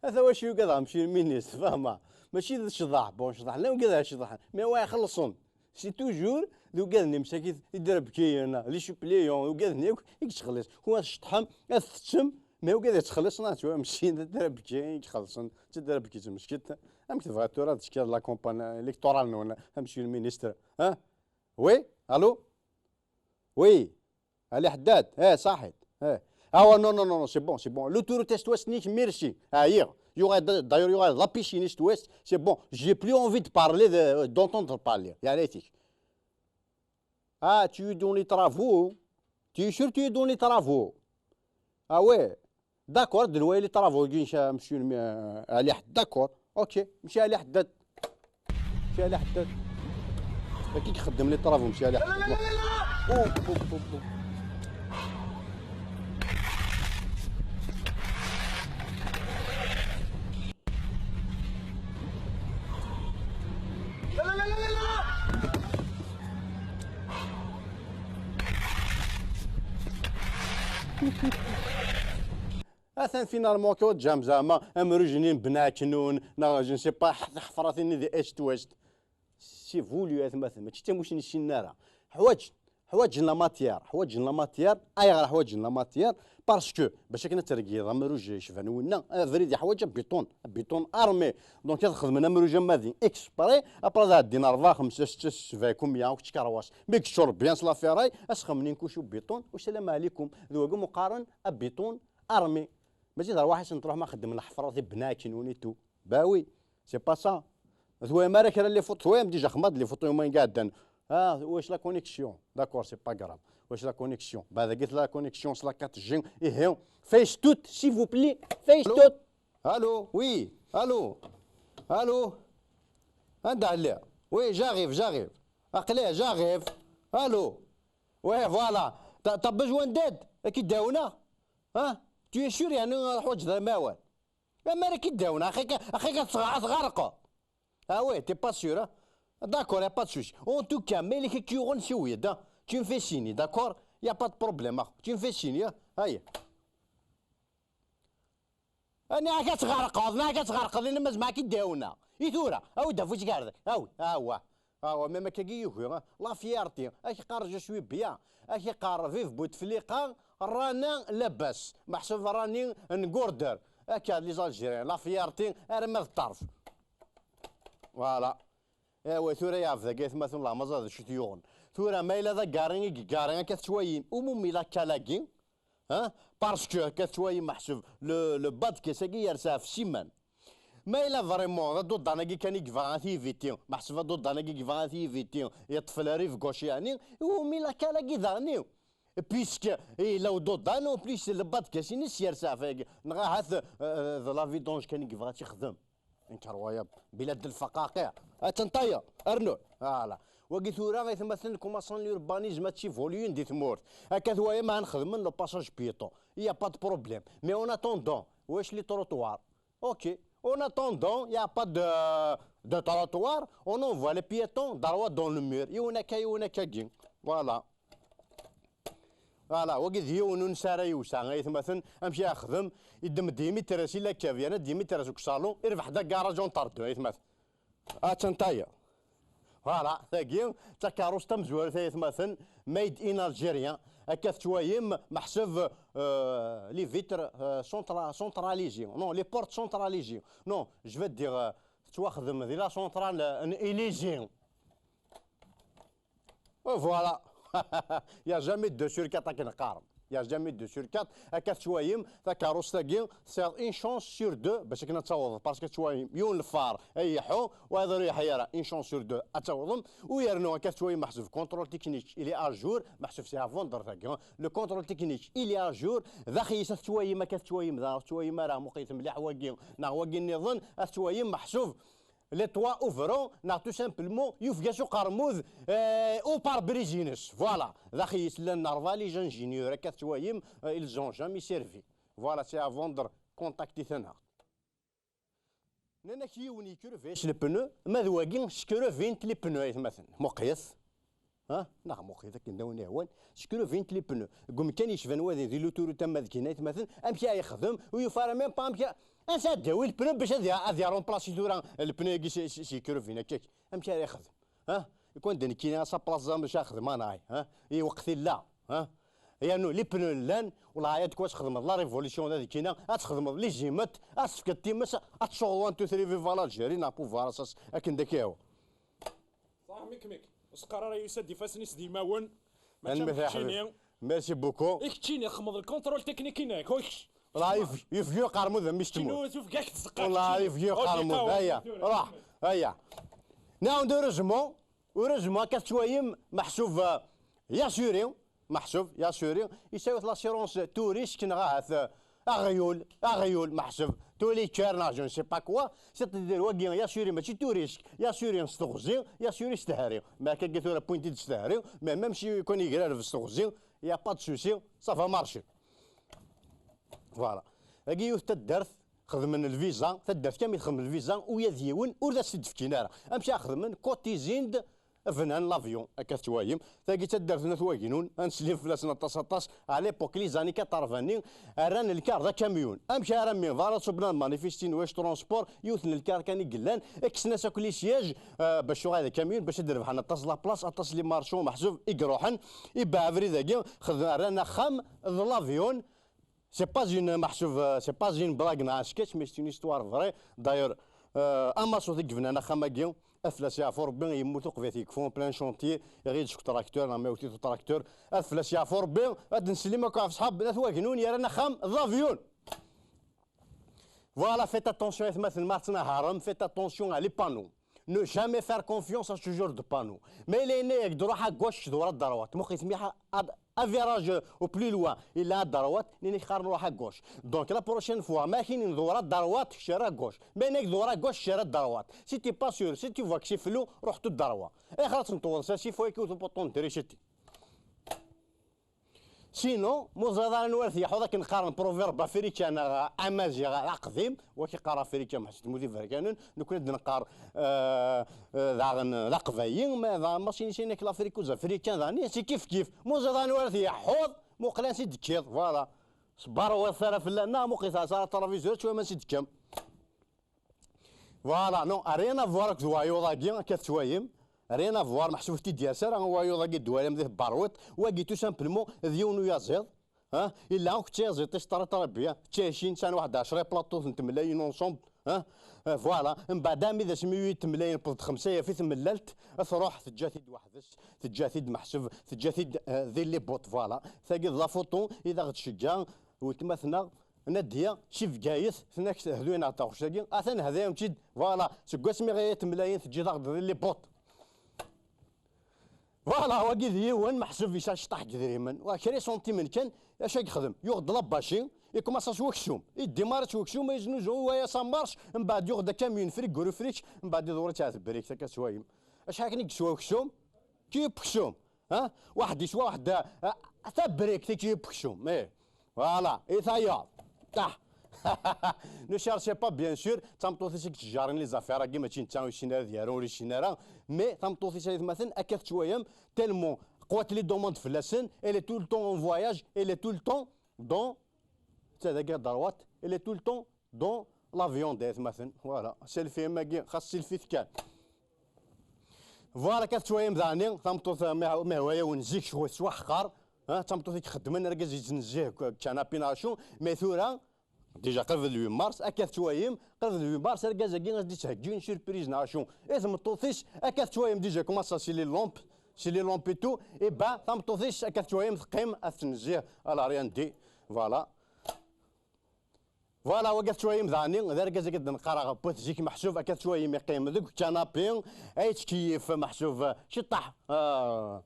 هذا واش يقدر مشي المينيس، فاهمة؟ ماشي ذا الشضاح، بون شضاح، لا يقدر الشضاح، ما هو يخلصون. سي توجور ذو كذا نمسك يدرب كينا، لي شوبليون، ذو كذا نيك يتخلص. هو الشطحم، الثتم، ما هو كذا يتخلص، نا، تو مشي يدرب كي يخلصن، تدرب كي تمشكت. أم تبغى تورا تشكي لا كومبان إلكتورال نون، أمشي المينيستر. ها؟ وي؟ ألو؟ وي؟ علي حداد؟ إيه، صحيت. إيه. آه، نو، نو، نو، نو، سي بون، سي بون. لوتوروت إست ويست نيك، ميرسي. آه، يغ-، دايور، يغ-، لابيشين إست ويست، سي بون. J'ai plus envie de parler, de, d'entendre parler. يا ريتك. Ah, tu es dans les travaux. Tu es sûr tu es dans les travaux? Ah ouais. D'accord, de loyer les travaux, monsieur, monsieur Ali Haddad. D'accord. Ok, monsieur Ali Haddad. Monsieur Ali Haddad. Qui خدم les travaux, monsieur Ali Haddad. Oh, oh, oh, oh. Atan finalement كي وجهم زعما امروجنين بناكنون نا، je ne sais pas، حفراتين ذي ايست ويست. سي فوليو اتماثل، ماشي تموشني سينارا. حواج حواجن لا ماتيير، حواجن لا ماتيير. ايغر حواجن لا ماتيير؟ باسكو باش كنا ترقيض امروج يشبهن ونا، آه، فريد يحواج بيطون، بيطون ارمي. دونك هاد خدمنا امروج مادي اكسبري، ابرا ذا دينا اربعه خمسه سته سبعه كوميا وكتش كرواس ميكسور بيان سلافيراي، اسخمنين كوشو بيطون والسلام عليكم. ذوقهم مقارن بيطون ارمي. ماشي ذا واحد سنت روح ما خدم الحفره ذي بناكين ونيتو. باوي، سي با سا. ثويا ما راه كرا لي فوطو، ثويا ديجا خماض لي فوطو يومين قاعدين. اه، واش لا كونيكسيون؟ داكور، سي با غراف. واش لا كونيكسيون؟ بعد قلت لا كونيكسيون سي لا كات جي. ايه، فيس توت، سي فو بلي، فيس توت. الو، وي، الو، الو. عند عليا. وي، جاغيف، جاغيف. اقليه، جاغيف. الو. وي، فوالا. ط-، طبج ونداد، كي داونا. ها؟ تو سور يعني حوايج ذا ماوال. لا، ما راك يداون، اخي ك-، اخي كتغ-، تغرق. اه وي، تي با سور، ها؟ داكور، يا با دو سوشي. اون تو كا، ملي كيغون سويد، ها؟ Tu me fais signe, d'accord? Y a pas de problème, اخو. Tu me fais signe, ها؟ هيا. انا كتغرقض، انا كتغرقض، انا مازال معاك يداونا. اي ثورة، او دافو تكاردك، او، ها هو. ها هو، ميم هكا كي يوكي، ها؟ لا فيارتي، اش يقار جو سوي بيان، اش يقار فيف بوتفليقة، رانا لاباس، محسوب راني نقوردر. هكا لي زالجيريان، لا فيارتي، ارا ما الطرف. فوالا. ايوا، ثورة يا عبد القيس، مثلا الله ما زاد شي تيوغن. ثورة ما إلا ذا كارين، كارين، كتشويين. أمومي لا كالاكي. Hein? Parce que, akka tettwayem meḥsub, le, le bas de caisse-agi yersa ɣef ssiman. Ma yella vraiment d aduḍan-agi kan i yebɣa ad t-yiviti, meḥsub aduḍan-agi yebɣa ad t-yiviti, yeṭṭef l'arrière gauche yeɛni, iwumi la cale-agi daɣen-i? Puisque yella uduḍan, en plus le bas de caisse-ines yersa ɣef wagi, neɣ ahat, euh, d la vidange kan i yebɣa ad tt-ixdem. Incroyable. Bilad lfaqaqiɛ. Attan tayeḍ. Rnu. Voilà. Wagi tura, aytmaten, commençant l'urbanisme ad tt-évoluer di tmurt. Akka twayem ad nxedmen le passage piéton. Il y a pas de problème. Mais en attendant, wesh les trottoirs? Ok. En attendant, il y a pas de, de trottoir. On envoie les piétons droit dans le mur. Yiwen akka, yiwen akkagi. Voilà. Voilà, wagi d yiwen ur nesɛi ara yewsa, aytmaten, amek i yexdem, yeddem-d Dimitras i la cave, yerna Dimitras deg usalon, irbeḥ-d agaṛaj entre deux, aytmaten. Attan tayeḍ. Voilà, tagi d takeṛṛust tamezwarut, aytmaten, made in Algérie. Akka tettwayem, meḥsub, euh, les vitres, euh, centra-, centralisées. Non, les portes centralisées. Non, je veux dire, euh, tettwaxdem di la centrale, euh, n Élysée. Voilà. Il y a jamais deux sur quatre akken qqaren. Il y a jamais deux sur quatre. Akka tettwayem, takeṛṛust-agi, tesɛiḍ une chance sur deux bac akken ad tawḍeḍ, parce que tettwayem yiwen lfar ay iḥu, wayeḍ ur iḥi ara, une chance sur deux ad tawḍem. U yernu akka tettwayem meḥsub contrôle technique, il est à jour, meḥsub c'est à vendre tagi. Le contrôle technique, il est à jour. D axi-s ad tettwayem, akka tettwayem, da ur tettwayem ara, muqlet mliḥ wagi, neɣ wagi nniḍen, ad tettwayem meḥsub les toits ouvrants, neɣ tout simplement, yufeg-as uqermud, euh, au pare-brise-ines. Voilà. D axi-s llan rebɛa les ingénieurs, akka tettwayem, euh, ils ont jamais servi. Voilà, c'est à vendre, contactez-aneɣ. Nnan-ak yiwen yekrevec le pneu, ma d wagi skrevin-t les pneus, aytmaten. Muqlet. Ha? Neɣ muqlet akken d awen ihwan, skrevin-t les pneus. Deg umkan yecban wadi di l'autoroute ama d kina, aytmaten, amek ara yexdem, ur yufi ara même pas amek ara, ansa ad d-yawi le pneu bac ad ya-, ad yaremplasi tura le pneu-agi s, s, s yekrevin akka-k? Amek ara yexdem? Ha? Ikwanda nekkini à sa place bac ad xedmeɣ neɣ, ha? I weqt illa, ha? Yernu les pneus llan, walahi ad kwas xedmeḍ la révolution da d kina, ad txedmeḍ les imet, ad tefkeḍ times, ad tsuɣeḍ one, two, three, viva l'Algérie, neɣ pouvoir, akken d ak-yehwa. Ṣaḥ, mik, mik. Usqar ara yusa-d ifassen-is d imawen. Mačči am keččini. Merci beaucoup. I keččini, txedmeḍ le contrôle technique-inek, huk. Walahi, yef-, yefgi uqermud d mmi-s tmurt. Keččini, tufeg-ak tzeqqaq, walahi, keččini. Yefgi uqermud, aya. Ruḥ, aya. Nɛawed, heureusement, heureusement, akka tettwayem, meḥsub, euh, yasuri, meḥsub, yasuri, yesɛa l'assurance tout risque, neɣ ahat, euh, aɣyul, aɣyul, meḥsub, tous les cœurs, neɣ je ne sais pas quoi, c'est-à-dire, wagi, yasuri, mačči tout risque, yasuri s teɣzi, yasuri s tehri. Mais akka tura, point-id s tehri, mais même si kan yegrareb s teɣzi, y a pas de souci, ça va marcher. Voilà. Agi yiwet taddart, xedmen lviza, taddart kammi txedmen lviza, u ya d yiwen, ur d as-t-id-fkin ara. Amek ara xedmen? Cotisent bnan l'avion, akka tettwayem. Tagi d taddart n At Wagnun, ad neslim fell-asen aṭas, aṭas. À l'époque, les années quatre-vingt, rran lkar d akamyun. Amek ara mi ḍarat subnan manifestin wis transport, yiwet n lkar kan i yellan, kksen-as akk les sièges, euh, bac yuɣal d akamyun, bac ad d-rebḥen aṭas la place, aṭas les marchands, meḥsub, i iruḥen, ibbeɛ abrid-agi, xedmen, rran axxam d l'avion, C'est pas une, meḥsub, euh, c'est pas une blague, neɣ un sketch, mais c'est une histoire vraie. D'ailleurs, euh, amaṣut i yebnan axxam-agi, ad fell-as yeɛfu Rebbi, yemmut uqbel ad t-yekfu en plein chantier, iɣil seg utracteur, neɣ ma iwet-it utracteur, ad fell-as yeɛfu Rebbi, ad nsellem akk ɣef ṣṣḥab n At Wagnun, yerran axxam d l'avion. Voilà, faites attention, aytmaten, ma tettnaharem, faites attention à les panneaux. Ne jamais faire confiance à ce genre de panneau. Ma yella yenna-yak-d ruḥ à gauche, dwar à droite. Muqlet mliḥ, à, à virage au plus loin, yella à droite, nnan-ak qqaren ruḥ à gauche. Donc la prochaine fois, ma ak-inin dwar à droite, kečč err à gauche. Ma yenna-yak dwar à gauche, kečč err à droite. Si t'es pas sûr, si tu vois que c'est flou, ruḥ tout droit. Ayɣer ad tneṭweḍ s asif, wa yekkat le bouton de réussite. Sinon, ma ur teẓriḍ ara anwa ara t-yeḥuḍ, akken qqaren proverbe africain neɣ amaziɣ aqdim, wak iqqar africain, meḥsub tmurt iberkanen, nekkni ad d-neqqar, euh, euh, daɣen d aqbayli, ma daɣen mačči, mačči nekk l'Afrique aux Africains, daɣen c'est kif kif. Ma ur teẓriḍ ara anwa ara t-yeḥuḍ, muqel ansi d-tekkiḍ, voilà. Ṣebbar ur iɣef ara fell-aneɣ, muqel-it ar la télévision, ad twayem ansi d-tekkam. Voilà, non, rien à voir akked wayeḍ-agi, akka tettwayem. Rien à voir, meḥsub ur t-id-yers ara wayeḍ-agi d-twalam di tberwiṭ. Wagi, tout simplement, d yiwen uyaziḍ. Ha? Illa akk d tayaziḍt-is, très, très bien. Ttɛicin, sɛan waḥed ɛecra plateaux n tmellalin ensemble. Ha? Eh, voilà. Mbeɛd, armi d asmi ur yi-temlayen, tewweḍ-d xemsa yaf i tmellalt, ad truḥ, teǧǧa-t-id weḥd-s, teǧǧa-t-id meḥsub, teǧǧa-t-id, eh, di les bottes, voilà. Tagi d la photo i d aɣ-d-tcegga weltma-tneɣ Nadia, si Bgayet, tenna-k hdu-aneɣ-d taɣect-agi, atan hdayen-tt-id, voilà, seg wasmi i yi-temlayen, teǧǧiḍ-aɣ-d di les bottes. Voilà, wagi d yiwen meḥsub yesɛa cṭaḥ n yedrimen. Wa kra isantimen kan, acu i yexdem? Yuɣ-d labaci, ikumaṣa s weksum. Iddimaṛ-itt weksum, yeznuzu waya sa marche, mbeɛd yuɣ-d akamyun frigo refric, mbeɛd iḍewwer-itt ar tebrikt akka s wayem. Acḥal akken i yeswa weksum? Kiyup weksum. Ha? Waḥed yeswa waḥed, ah, tabrikt i kiyup weksum. Eh. Voilà, i tayeḍ. Ah. Ne cherchez pas, bien sûr, d tameṭṭut-is i yettjaren les affaires-agi, mačči netta ur yessin ara ad yaru, ur yessin ara, mais tameṭṭut-is ay atmaten, akka tettwayam, tellement qwat les demandes fell-asen, elle est tout le temps en voyage, elle est tout le temps dans, ta dagi à droite, elle est tout le temps dans l'avion, ay atmaten, voilà, selfie am-agi, xas selfie kan. Voilà, akka tettwayam daɣni, tameṭṭut, ma, ma hwa-yawen zik ccɣel tettwaḥqer, ha, d tameṭṭut i ixeddmen, argaz yettnezzih deg canapé neɣ acu, mais tura, déjà qrib d le huit mars, akka tettwayam, qrib d le huit mars, argaz-agi ad s-d-yettheggi une surprise neɣ acu i tmeṭṭut-is, akka tettwayam déjà commence à sceller les lampes, sceller les lampes et tout, et ben, tameṭṭut-is akka tettwayam teqqim, ad tettnezzih, à l'arrière-ndi, voilà. Voilà, wagi tettwayam daɣni, d argaz-agi d-neqqar ɣef wat zik meḥsub, akka tettwayam yeqqim deg canapé, ay yettkeyyif meḥsub, ciṭṭaḥ, ah,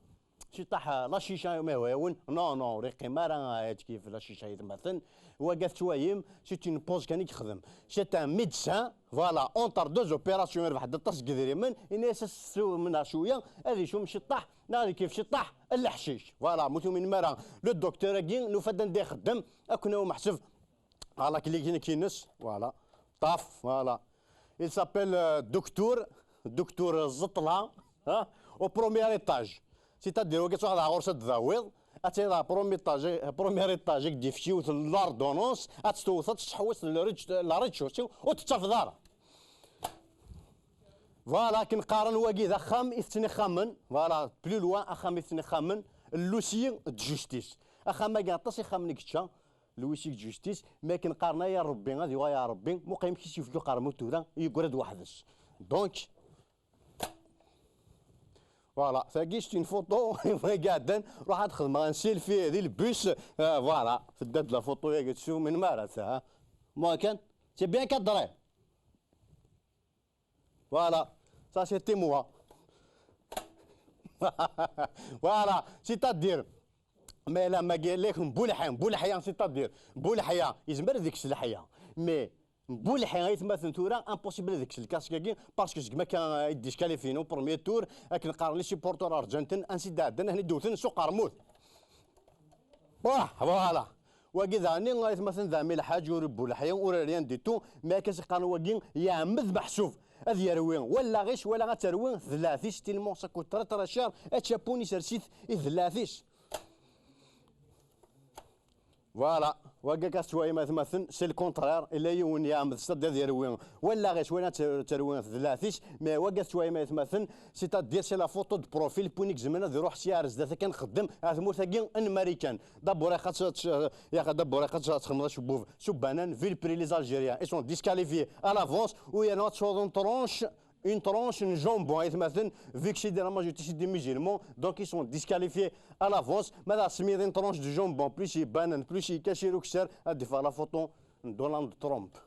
ciṭṭaḥ, ah, la chicha, ma hwa-yawen. Non, non, ur yeqqim ara, ah, yettkeyyif la chicha ay atmaten. Wagi tettwayam, c'est une pause kan i yexdem. C'est un médecin, voilà, entre deux opérations, yerbeḥ-d aṭas n yedrimen, ini-as ad s-teswem neɣ cwiya, ad yeswem ciṭṭaḥ, neɣ ad yekf ciṭṭaḥ n leḥcic. Voilà, mu tuminem ara, le docteur-agi, nufa-d anda ixeddem, akken meḥsub, à la clinique-ines, voilà. Ṭṭaf, voilà. Il s'appelle, euh, docteur, docteur Ẓeṭla, hein, au premier étage. C'est-à-dire, wagi tura ɣur-s ad d-tawiḍ, ad tiliḍ ɣer premier étage, premier étage, i k-d-yefk yiwet l'ordonnance, ad tt-tewteḍ, ad tettḥewwiseḍ le rez-, le rez-de-chaussée, ur tettafeḍ ara. Voilà, akken qqaren wagi d axxam i tettnixxamen, voilà, plus loin, axxam i tettnixxamen, l'huissier de justice. Axxam-agi aṭas ixxamen i yečča, l'huissier de justice, mi akken qqaren, ay a Rebbi, ad yuɣal a Rebbi, muqel amek i s-yefka uqermud tura, yeggra-d weḥd-s. Donc, voilà, tagi c'est une photo, i iɛeddan, ruḥ ad xedmeɣ un selfie di le bus, euh, voilà, tedda-d la photo-agi, tessumem ara, ça, hein. Moi kan, c'est bien cadré. Voilà, ça c'était moi. Voilà, c'est-à-dire, mais la, ma قال لك Mbu Leḥya, Mbu Leḥya, c'est-à-dire, Mbu Leḥya, yezmer ad yekkes leḥya, mais Mbu Leḥya, ay atmaten, tura, impossible ad yekkes lkasque-agi, parce que segmi akka i d-disqualifié au premier tour, akken qqaren les supporters argentins, ansi d-ɛeddan, ahni d-wten s uqermud. Wah, voilà. Wagi daɣni, ay atmaten, d Ɛmi Lḥaǧ, ur Mbu Leḥya, ur rien du tout, mais akka s-qqaren wagi, yeɛmed meḥsub ad yerwi wallaɣ-is, wala ad terwi tedlaɛt-is, tellement ça coûte très très cher, ad tcapun isers-it i tedlaɛt-is. Voilà, wagi akka tettwayam atmaten, c'est le contraire, ila yiwen yeɛmed s-, ad yerwi wallaɣ-is, wala ad ter-, terwi tedlaɛt-is, mais wagi tettwayam atmaten, c'est-à-dire c'est la photo de profil, win i izemren ad iruḥ sya ar zdat akken xeddem ar tmurt-agi n Marikan. D'abord, xas, ya, d'abord, xas txedmeḍ acebbub s ubanan, vu le prix, les Algériens, ils sont disqualifiés à l'avance, u yerna ad tesɛuḍ une tranche, une tranche n jambon, ay atmaten, vu que c'est de la majorité, c'est des musulmans, donc ils sont disqualifiés à l'avance. Ma d asmi une tranche de jambon, plus ibanan, plus ikacir ukessar, ad d-iffeɣ la photo n Donald Trump.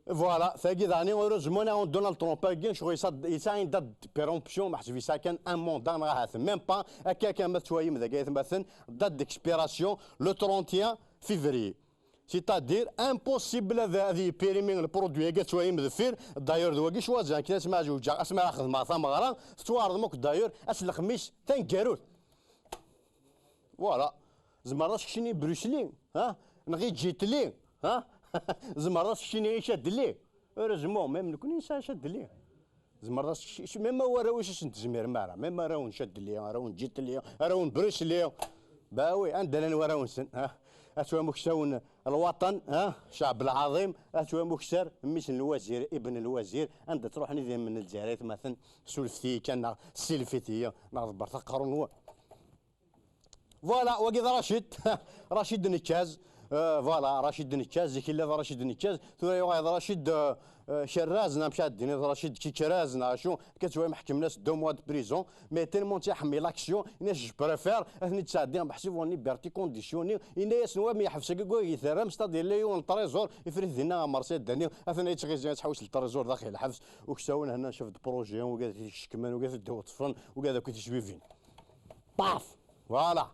Voilà, tagi daɣni, heureusement, neɣ Donald Trump-agi, ccɣel yesɛa, yesɛa une date de péremption, meḥsub yesɛa kan un mandat, neɣ ahat même pas, akka kan ma tettwayam dagi, ay atmaten, date d'expiration, le trente et un février. C'est-à-dire, impossible ad, ad yipirimi le produit-agi, ad tettwayam deffir, d'ailleurs, d wagi choisi, akken asmi ara zewǧeɣ, asmi ara xedmeɣ tameɣra, tettwaɛerḍem akk, d'ailleurs, ass n lexmis, taneggarut. Voilà. Tzemreḍ ad s-keččini Bruce Lee, ha? Neɣ i Jet Li, ha? Tzemreḍ ad s-keččini i Chadli. Heureusement, même nekni nesɛa Chadli. Tzemreḍ ad s-kečč-, même warraw-is ur sen-tezmirem ara. Même arraw n Chadli, arraw n Jet Li, arraw n Bruce Lee. Bah oui, anda llan warraw-nsen, ha? Ad twam uksawen lwaṭan, ha? Ccɛeb lɛaḍim, ad twam ukessar mmi-s n lwazir, ibn lwazir, anda ttruḥen idrimen n Lezzayer, ay atmaten, surfet-iyi kan, neɣ silfet-iyi, neɣ ḍebbret aqerru-nwen. Voilà, wagi d Racid. Racid Nekkaz. Euh, voilà, Rachid Nekaz, zik illa d Rachid Nekaz, tura yuɣal d Rachid, euh, euh, Kerraz, neɣ amek ara d-tiniḍ, Rachid Kikraz, neɣ acu, akka ttwali ḥekmen-as deux mois de prison, mais tellement tt-iḥemmel l'action, yenna-as, je préfère ad ten-id-sɛeddiɣ meḥsub en liberté conditionnée, yenna-yasen, wa mi yeḥbes agi, gwa yetterram, c'est-à-dire yella yiwen n trésor, ifrit dinna ɣer Mersi Dani, atan yettɣizi ad tḥewwes ltrésor daxel lḥebs, uksawen henna chef de projet, wigad i t-icekkmen, wigad i t-id-iweṭṭfen, wigad akk i t-isbibin. Paf! Voilà.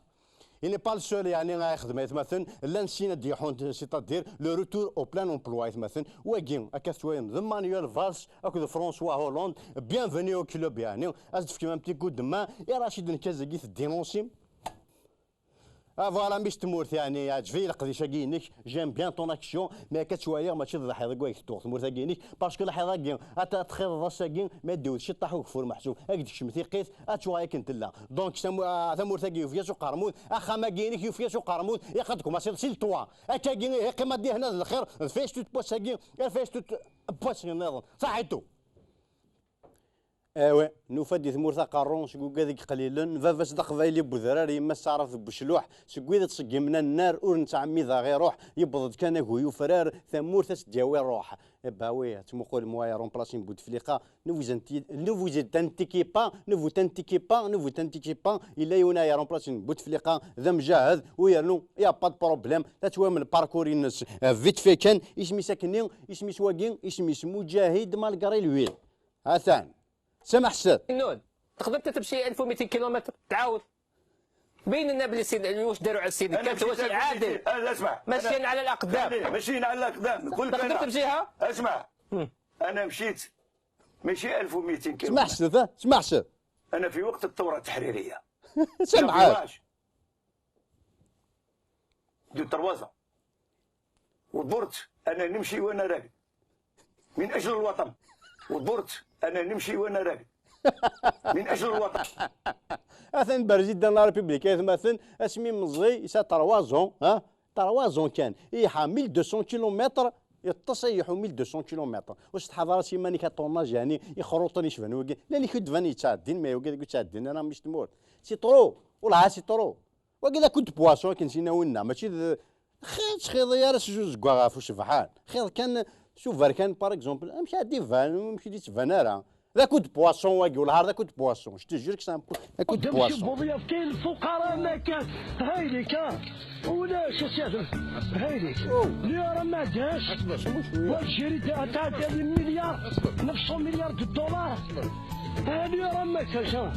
Il n'est pas le seul, yeɛni, ay xedmen aytmaten, llan sin ad d-yeḥun, c'est-à-dire le retour au plein emploi aytmaten. Wagi, akka tettwalim, d Manuel Valls akked François Hollande, bienvenue au club, yeɛni, ad s-d-tefkem un petit coup de main i Rachid Nekaz-agi, teddinunsim. Ah, voilà, mmi-s n tmurt, yeɛni, yeɛǧeb-iyi leqdic-agi-inek, j'aime bien ton action, mais akka ttwaliɣ mačči d lḥiḍ i wayeg tuɣ tmurt-agi-inek, parce que lḥiḍ-agi, ad t-, ad txiḍeḍ ass-agi, ma d-iwet ciṭṭaḥ ugeffur meḥsub, ad k-d-tekcem tiqqit, ad tuɣal akken tella. Donc, tamu-, ah, tamurt-agi yufi-as uqermud, axxam-agi-inek yufi-as uqermud, ilaq ad tkumaṣiḍ si le toit. Akkagi, ihi, qqim ad d-ihna d lxir, d face-to-face-agi, ar face-to-face-nniḍen. Saḥitu. Awi, nufa-d di tmurt aqerru seg ugad i yeqlilen, baba-s d aqbayli n wedrar, yemma-s d taɛrabt n wecluḥ, seg wid ittṣeggimen annar, ur nettɛemmid ad iruḥ, yewweḍ-d kan agu yufrar, tamurt ad s-d-yawi rruḥ. Eh bah oui, tettmuqulem wa iremplasin Bouteflika, ne vous inti-, ne vous identifiez pas, ne vous identifiez pas, ne vous identifiez pas, yella yiwen ara iremplasin Bouteflika, d amjahed, u yernu, y a pas de problème, ad twalem lparkur-ines, euh, vite fait kan, isem-is akkenni, isem-is wagi, isem-is Mujahid malgré lui. Atan. Samaḥ Sed. Nnud. Txedmeḍ ad temci ألف ومئتين كيلومتر، تعاود. بين لنا بلي سيد، واش داروا على السيد، أنا كانت مشيت واش ألف ومئتين. عادل. أه، اسمع. ماشيين أنا، على الأقدام. خليني، ماشيين على الأقدام. كل تقدر كان تمشيها؟ اسمع. مم. أنا مشيت ماشي ألف ومئتين كيلومتر. سمح سد، سمح سد. أنا في وقت الثورة التحريرية. سمعك. Dans le village de Trois Ans. ودرت أنا نمشي وأنا راقد. من أجل الوطن. ودرت أنا نمشي وأنا راقد. من أجل الوطن. Atan président de la République, aytmaten, asmi meẓẓi, yesɛa trois ans, ha? Trois ans kan. Iḥa mille deux cents kilomètres, yeṭṭes ad iḥu mille deux cents kilomètres. Ur tettḥaḍar s iman-ik aṭurnaj, yeɛni, ixruṭen yecban wagi. Llan ikedban yettɛeddin, ma wagi deg ur ttɛeddin ara mmi-s n tmurt. C'est trop, wellah c'est trop. Wagi d akud n poisson akken s-yenna winna, mačči d, xir ur ttxiḍi ara s uzeggaɣ ɣef usebḥan. Xir kan s uberkan, par exemple, amek ad d-iban, amek ur d-ittban ara. D akud n poisson wagi, wellah d akud n poisson. Je te jure que c'est un po-, akud n poisson. Buḍyaf, كاين الفقراء ما كان. هايليك، ها. ولاش يا سيدي؟ هايليك. أوه. اليورو ما جاش. اصبر، اصبر شوية. والجريدة تعدى المليار، اصبر. نص مليار دولار. اصبر. هذه راه ما كاش، ها.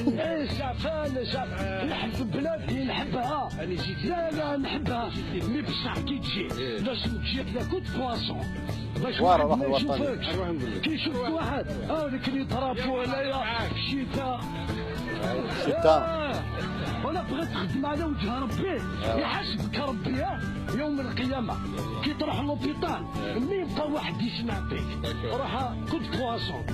ايه، زعفان، زعفان. نحب بلادي، نحبها. لا، لا، نحبها. مي بصح كي تجي، لازم تجي تاكل بواسون. باش واحد ما يشوفكش. كي يشوفك واحد، اه، هذاك اللي يضرب ولا يا الشتاء. الشتاء. آه. ولا بغيت تخدم على وجه ربي، يحاسبك ربي، اه، يوم القيامة. كي تروح لوبيتال، مي يبقى واحد يسمع فيك. روح كل بواسون.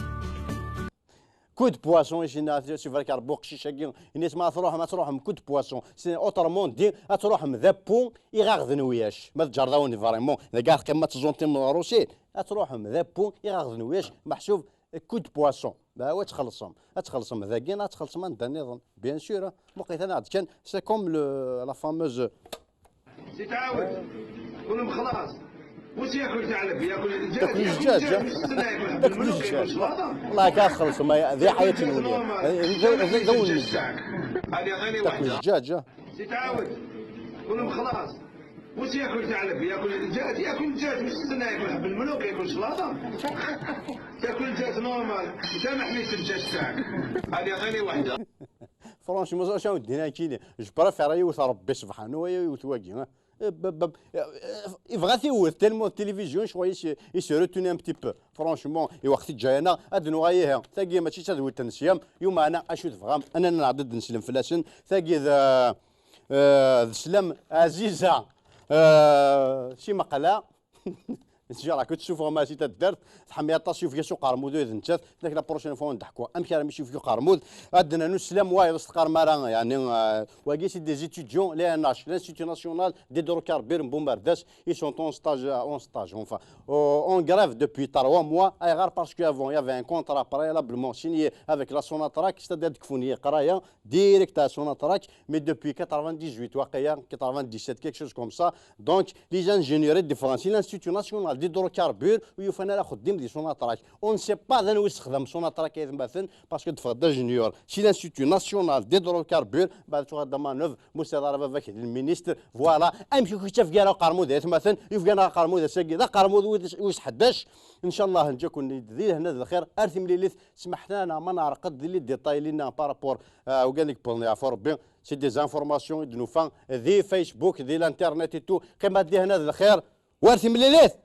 Coup de poisson, ici, c'est vrai, car بوقشيش هاكي، الناس ما تروح، ما تروح، coup de poisson. C'est autrement dit, تروح مذبو، يغاغذن وياش. ما تجرد وين فريمون، إذا كاع قيمة الزونتي من الروسي، تروح مذبو، يغاغذن وياش، محسوب coup de poisson. Bah ouais, تخلصهم، تخلصهم ذاكي، تخلصهم عند النظام. Bien sûr, مقيت أنا عاد كان، c'est comme le, la fameuse سي تعاود. قول لهم خلاص. واش ياكل ثعلب؟ ياكل الدجاج، تاكل ياكل الدجاج، الدجاج، ها؟ مش تستنى ياكل حب تاكل الملوك، ياكل الدجاج. شلاطة. والله كاع خلص، ما هي، هذه حياة الوليد. هذه، هذه، هذه هو النزاع. هذه عطيني تاكل واحدة. الدجاج، ها؟ سي تعاود. قول لهم خلاص. واش ياكل ثعلب؟ ياكل الدجاج، ياكل الدجاج، مش تستنى ياكل حب الملوك، ياكل شلاطة. تاكل الدجاج normal. انت ما حميتش الدجاج تاعك. هذه عطيني واحدة. Franchement, ça, ça, دينا كيني. Je préfère يوث ربي سبحانه ويوث واقي، ها. ب-، ب-، يبغى يوث tellement التلفزيون شوية يس-، يس retourner un petit peu. Franchement، اي وقت جاينا، هاد نوغاييها. تاقي ماشي تدوي تنسيام، يوم أنا أشو تفغام، أنا نعدد نسلم فلاسن. تاقي ذا، آه، ذا سلام عزيزة، آه، شي مقالة. Nsiǧar akk tessufɣem-as i taddart, tḥemmel aṭas yufeg-as uqermud ula d nettat, nek la prochaine fois ad d-ḥkuɣ amek armi s-yufeg uqermud, ad d-nernu sslam wayeḍ s tqermara, yeɛni, euh, wagi c'est des étudiants, l'I N H, l'Institut National d'Hydrocarbures n Bumerdas, ils sont en stage, euh, en stage, enfin, euh, en grève depuis trois mois, ayɣer, parce qu'avant, il y avait un contrat préalablement signé avec la Sonatrach, c'est-à-dire d-kfun yeqra-ya, direct à Sonatrach, mais depuis quatre-vingt-dix-huit, waqila, quatre-vingt-dix-sept, quelque chose comme ça. Donc, les ingénieurs de France, l'Institut National d'Hydrocarbures, u yufan ara xeddim di Sonatrach. On ne sait pas d anwa yessexdam Sonatrach ay atmaten, parce que d-ffeɣ-d ingénieur. Si l'Institut National d'Hydrocarbures, بعد شو هذا manœuvre, Moussa Daraba, le ministre, voilà. Amek i k-yettaf gar aqermud ay atmaten, yufgan aqermud ass-agi, d aqermud wis ḥdac. Inchallah, nǧa-ken-id di lehna d lxir, ar timlilit, smeḥt-aneɣ ma nɛerqed di les détails-nni par rapport, euh, ugan i yewwḍen yeɛfu Rebbi. C'est des informations i d-nufa di Facebook, di l'internet et tout. Qqimet di lehna d lxir. War timlilit!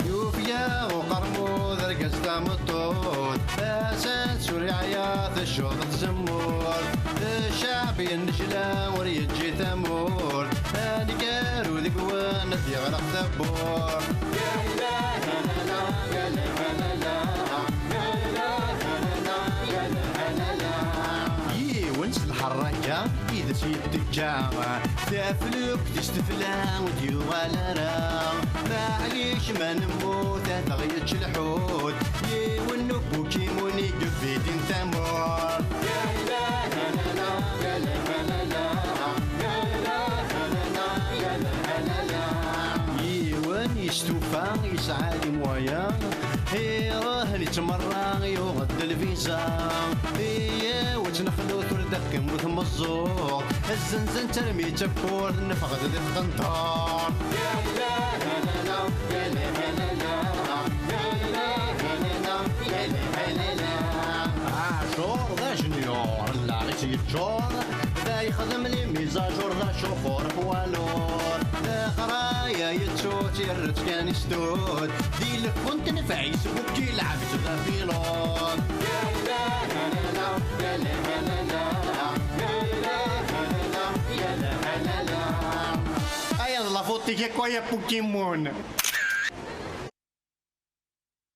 Yufeg-aɣ uqermud argaz tameṭṭut, tasa-tt ur yeɛya teccuḍ tzemmurt. Ccɛeb yennejla ur yeǧǧi tamurt, aneggaru deg-wen ad d-yeɣleq tawwurt. Yiwen s lḥerraka i d as-yettekka, taflukt s tefla ur d-yuɣal ara. Maɛlic ma nemmut ad aɣ-yečč lḥut, yiwen n ubukimun i yebidin tamurt. Yiwen yestufa yesɛa les moyens, iruḥ yettmerra yuɣ-d lviza. Iyyawet nexlut ur d-teqqim tmeẓẓuɣt, zzenzen-tt armi d tawwurt, neffeɣ-d di tqenṭert. Aɛjur d ajenyur, llaɣ-is yeččur, da yexdem les mises à jour, d acufur poids lourd. Leqraya yettu-tt, yerra-tt kan i stud, di lfun tenfeɛ-is, bukki lɛeb-itt d apilud. Aya d la faute-ik akk, ay a Pokémon.